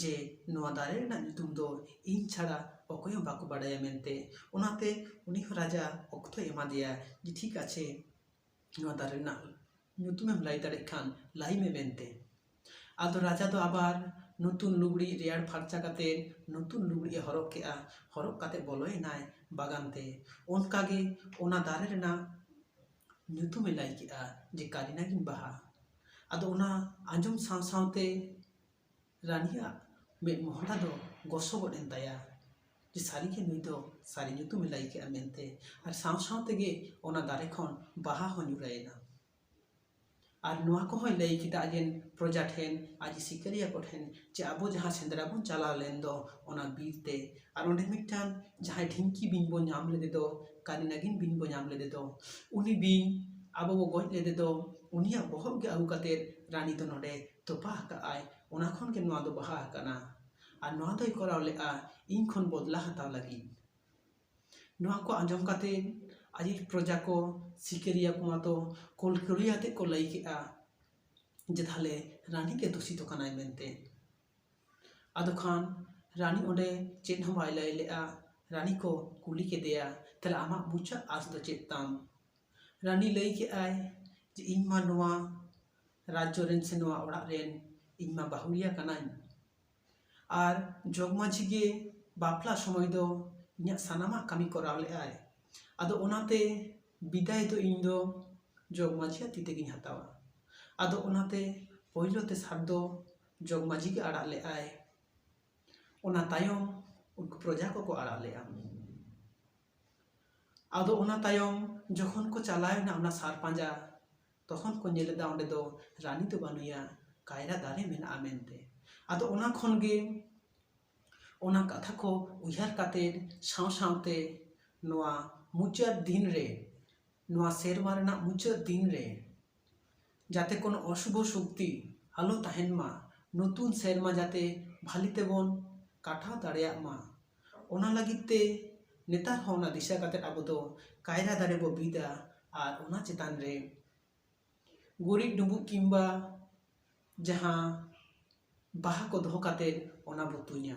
ᱡᱮ ᱱᱚᱣᱟ ᱫᱟᱨᱮ ᱨᱮᱱᱟᱜ ᱧᱩᱛᱩᱢ ᱫᱚ ᱤᱧ ᱪᱷᱟᱲᱟ ᱚᱠᱚᱭ ᱦᱚᱸ ᱵᱟᱠᱚ ᱵᱟᱰᱟᱭᱟ ᱢᱮᱱᱛᱮ᱾ ᱚᱱᱟᱛᱮ ᱩᱱᱤ ᱦᱚᱸ ᱨᱟᱡᱟ ᱚᱠᱛᱚᱭ ᱮᱢᱟᱫᱮᱭᱟ ᱡᱮ ᱴᱷᱤᱠ ᱟᱪᱷᱮ, ᱱᱚᱣᱟ ᱫᱟᱨᱮ ᱨᱮᱱᱟᱜ ᱧᱩᱛᱩᱢᱮᱢ ᱞᱟᱹᱭ ᱫᱟᱲᱮᱭᱟᱜ ᱠᱷᱟᱱ ᱞᱟᱹᱭ ᱢᱮ ᱢᱮᱱᱛᱮ᱾ ᱟᱫᱚ ᱨᱟᱡᱟ ᱫᱚ ᱟᱵᱟᱨ ᱱᱚᱛᱩᱱ ᱞᱩᱜᱽᱲᱤᱡ ᱨᱮᱭᱟᱲ ᱯᱷᱟᱨᱪᱟ ᱠᱟᱛᱮ ᱱᱚᱛᱩᱱ ᱞᱩᱜᱽᱲᱤᱡ ᱮ ᱦᱚᱨᱚᱜ ᱠᱮᱜᱼᱟ᱾ ᱦᱚᱨᱚᱜ ᱠᱟᱛᱮ ᱵᱚᱞᱚᱭᱮᱱᱟᱭ ᱵᱟᱜᱟᱱ ᱛᱮ᱾ ᱚᱱᱠᱟᱜᱮ ᱚᱱᱟ ᱫᱟᱨᱮ ᱨᱮᱱᱟᱜ ᱧᱩᱛᱩᱢᱮ ᱞᱟᱹᱭ ᱠᱮᱜᱼᱟ ᱡᱮ ᱠᱟᱨᱤᱱᱟᱜᱤᱱ ᱵᱟᱦᱟ᱾ ᱟᱫᱚ ᱚᱱᱟ ᱟᱸᱡᱚᱢ ᱥᱟᱶ ᱥᱟᱶᱛᱮ ᱨᱟᱱᱤᱭᱟᱜ ᱢᱮᱫ ᱢᱚᱦᱰᱟ ᱫᱚ ᱜᱚᱥᱚ ᱜᱚᱫ ᱮᱱ ᱛᱟᱭᱟ ᱡᱮ ᱥᱟᱹᱨᱤᱜᱮ ᱱᱩᱭ ᱫᱚ ᱥᱟᱹᱨᱤ ᱧᱩᱛᱩᱢᱮ ᱞᱟᱹᱭ ᱠᱮᱜᱼᱟ ᱢᱮᱱᱛᱮ᱾ ᱟᱨ ᱥᱟᱶ ᱥᱟᱶ ᱛᱮᱜᱮ ᱚᱱᱟ ᱫᱟᱨᱮ ᱠᱷᱚᱱ ᱵᱟᱦᱟ ᱦᱚᱸ ᱧᱩᱨᱟᱭᱮᱱᱟ᱾ ᱟᱨ ᱱᱚᱣᱟ ᱠᱚᱦᱚᱸᱭ ᱞᱟᱹᱭ ᱠᱮᱫᱟ ᱟᱡᱨᱮᱱ ᱯᱨᱚᱡᱟ ᱴᱷᱮᱱ, ᱟᱡ ᱥᱤᱠᱟᱹᱨᱤᱭᱟᱹ ᱠᱚᱴᱷᱮᱱ, ᱡᱮ ᱟᱵᱚ ᱡᱟᱦᱟᱸ ᱥᱮᱸᱫᱽᱨᱟ ᱵᱚᱱ ᱪᱟᱞᱟᱣ ᱞᱮᱱ ᱫᱚ ᱚᱱᱟ ᱵᱤᱨ ᱛᱮ, ᱟᱨ ᱚᱸᱰᱮ ᱢᱤᱫᱴᱟᱝ ᱡᱟᱦᱟᱸᱭ ᱰᱷᱤᱝᱠᱤ ᱵᱤᱧ ᱵᱚᱱ ᱧᱟᱢ ᱞᱮᱫᱮ ᱫᱚ, ᱠᱟᱨᱤ ᱱᱟᱜᱤᱱ ᱵᱤᱧ ᱵᱚᱱ ᱧᱟᱢ ᱞᱮᱫᱮ ᱫᱚ, ᱩᱱᱤ ᱵᱤᱧ ᱟᱵᱚ ᱵᱚ ᱜᱚᱡ ᱞᱮᱫᱮ ᱫᱚ, ᱩᱱᱤᱭᱟᱜ ᱵᱚᱦᱚᱜ ᱜᱮ ᱟᱹᱜᱩ ᱠᱟᱛᱮ ᱨᱟᱱᱤ ᱫᱚ ᱱᱚᱰᱮ ᱛᱚᱯᱟ ᱟᱠᱟᱫ ᱟᱭ᱾ ᱚᱱᱟ ᱠᱷᱚᱱ ᱜᱮ ᱱᱚᱣᱟ ᱫᱚ ᱵᱟᱦᱟ ᱟᱠᱟᱱᱟ᱾ ᱟᱨ ᱱᱚᱣᱟ ᱫᱚᱭ ᱠᱚᱨᱟᱣ ᱞᱮᱫᱼᱟ ᱤᱧ ᱠᱷᱚᱱ ᱵᱚᱫᱞᱟ ᱦᱟᱛᱟᱣ ᱞᱟᱹᱜᱤᱫ᱾ ᱱᱚᱣᱟ ᱠᱚ ᱟᱸᱡᱚᱢ ᱠᱟᱛᱮ ᱟᱡᱤᱡ ᱯᱨᱚᱡᱟ ᱠᱚ, ᱥᱤᱠᱟᱹᱨᱤᱭᱟᱹ ᱠᱚ ᱢᱟᱛᱚ ᱠᱚᱞᱠᱚᱞᱤ ᱟᱛᱮ ᱠᱚ ᱞᱟᱹᱭ ᱠᱮᱜᱼᱟ ᱡᱮ ᱛᱟᱦᱞᱮ ᱨᱟᱱᱤ ᱜᱮ ᱫᱩᱥᱤᱛᱚ ᱠᱟᱱᱟᱭ ᱢᱮᱱᱛᱮ᱾ ᱟᱫᱚ ᱠᱷᱟᱱ ᱨᱟᱱᱤ ᱚᱸᱰᱮ ᱪᱮᱫ ᱦᱚᱸ ᱵᱟᱭ ᱞᱟᱹᱭ ᱞᱮᱜᱼᱟ᱾ ᱨᱟᱱᱤ ᱠᱚ ᱠᱩᱞᱤ ᱠᱮᱫᱮᱭᱟ, ᱛᱟᱦᱞᱮ ᱟᱢᱟᱜ ᱢᱩᱪᱟᱹᱫ ᱟᱸᱥ ᱫᱚ ᱪᱮᱫ ᱛᱟᱢ? ᱨᱟᱱᱤ ᱞᱟᱹᱭ ᱠᱮᱜᱼᱟᱭ, ᱡᱮ ᱤᱧ ᱢᱟ ᱱᱚᱣᱟ ᱨᱟᱡᱽᱡᱚ ᱨᱮᱱ ᱥᱮ ᱱᱚᱣᱟ ᱚᱲᱟᱜ ᱨᱮᱱ ᱤᱧ ᱢᱟ ᱵᱟᱹᱦᱩᱲᱤᱭᱟᱹ ᱠᱟᱱᱟᱹᱧ, ᱟᱨ ᱡᱚᱜᱽ ᱢᱟᱹᱡᱷᱤ ᱜᱮ ᱵᱟᱯᱞᱟ ᱥᱚᱢᱚᱭ ᱫᱚ ᱤᱧᱟᱹᱜ ᱥᱟᱱᱟᱢᱟᱜ ᱠᱟᱹᱢᱤ ᱠᱚᱨᱟᱣ ᱞᱮᱫᱟᱭ᱾ ᱟᱫᱚ ᱚᱱᱟᱛᱮ ᱵᱤᱫᱟᱹᱭ ᱫᱚ ᱤᱧ ᱫᱚ ᱡᱚᱜᱽ ᱢᱟᱹᱡᱷᱤᱭᱟᱜ ᱛᱤ ᱛᱮᱜᱮᱧ ᱦᱟᱛᱟᱣᱟ᱾ ᱟᱫᱚ ᱚᱱᱟᱛᱮ ᱯᱳᱭᱞᱳ ᱛᱮ ᱥᱟᱨ ᱫᱚ ᱡᱚᱜᱽ ᱢᱟᱹᱡᱷᱤ ᱜᱮ ᱟᱲᱟᱜ ᱞᱮᱫᱟᱭ᱾ ᱚᱱᱟ ᱛᱟᱭᱚᱢ ᱩᱱᱠᱩ ᱯᱨᱚᱡᱟ ᱠᱚᱠᱚ ᱟᱲᱟᱜ ᱞᱮᱫᱼᱟ᱾ ᱟᱫᱚ ᱚᱱᱟ ᱛᱟᱭᱚᱢ ᱡᱚᱠᱷᱚᱱ ᱠᱚ ᱪᱟᱞᱟᱣ ᱮᱱᱟ ᱚᱱᱟ ᱥᱟᱨ ᱯᱟᱸᱡᱟ, ᱛᱚᱠᱷᱚᱱ ᱠᱚ ᱧᱮᱞ ᱮᱫᱟ ᱚᱸᱰᱮ ᱫᱚ ᱨᱟᱱᱤ ᱫᱚ ᱵᱟᱹᱱᱩᱭᱟ, ᱠᱟᱭᱨᱟ ᱫᱟᱨᱮ ᱢᱮᱱᱟᱜᱼᱟ ᱢᱮᱱᱛᱮ᱾ ᱟᱫᱚ ᱚᱱᱟ ᱠᱷᱚᱱ ᱜᱮ ᱚᱱᱟ ᱠᱟᱛᱷᱟ ᱠᱚ ᱩᱭᱦᱟᱹᱨ ᱠᱟᱛᱮ ᱥᱟᱶ ᱥᱟᱶᱛᱮ ᱱᱚᱣᱟ ᱢᱩᱪᱟᱹᱫ ᱫᱤᱱ ᱨᱮ, ᱱᱚᱣᱟ ᱥᱮᱨᱢᱟ ᱨᱮᱱᱟᱜ ᱢᱩᱪᱟᱹᱫ ᱫᱤᱱ ᱨᱮ ᱡᱟᱛᱮ ᱠᱳᱱᱳ ᱚᱥᱩᱵᱷ ᱥᱚᱠᱛᱤ ᱟᱞᱚ ᱛᱟᱦᱮᱱ ᱢᱟ, ᱱᱚᱛᱩᱱ ᱥᱮᱨᱢᱟ ᱡᱟᱛᱮ ᱵᱷᱟᱞᱤ ᱛᱮᱵᱚᱱ ᱠᱟᱴᱟᱣ ᱫᱟᱲᱮᱭᱟᱜ ᱢᱟ, ᱚᱱᱟ ᱞᱟᱹᱜᱤᱫ ᱛᱮ ᱱᱮᱛᱟᱨ ᱦᱚᱸ ᱚᱱᱟ ᱫᱤᱥᱟᱹ ᱠᱟᱛᱮ ᱟᱵᱚ ᱫᱚ ᱠᱟᱭᱨᱟ ᱫᱟᱨᱮ ᱵᱚ ᱵᱤᱫᱟ ᱟᱨ ᱚᱱᱟ ᱪᱮᱛᱟᱱ ᱨᱮ ᱜᱩᱨᱤᱡ ᱰᱩᱸᱵᱩᱜ ᱠᱤᱝᱵᱟ ᱡᱟᱦᱟᱸ ᱵᱟᱦᱟ ᱠᱚ ᱫᱚᱦᱚ ᱠᱟᱛᱮ ᱚᱱᱟ ᱵᱚ ᱛᱩᱧᱟ᱾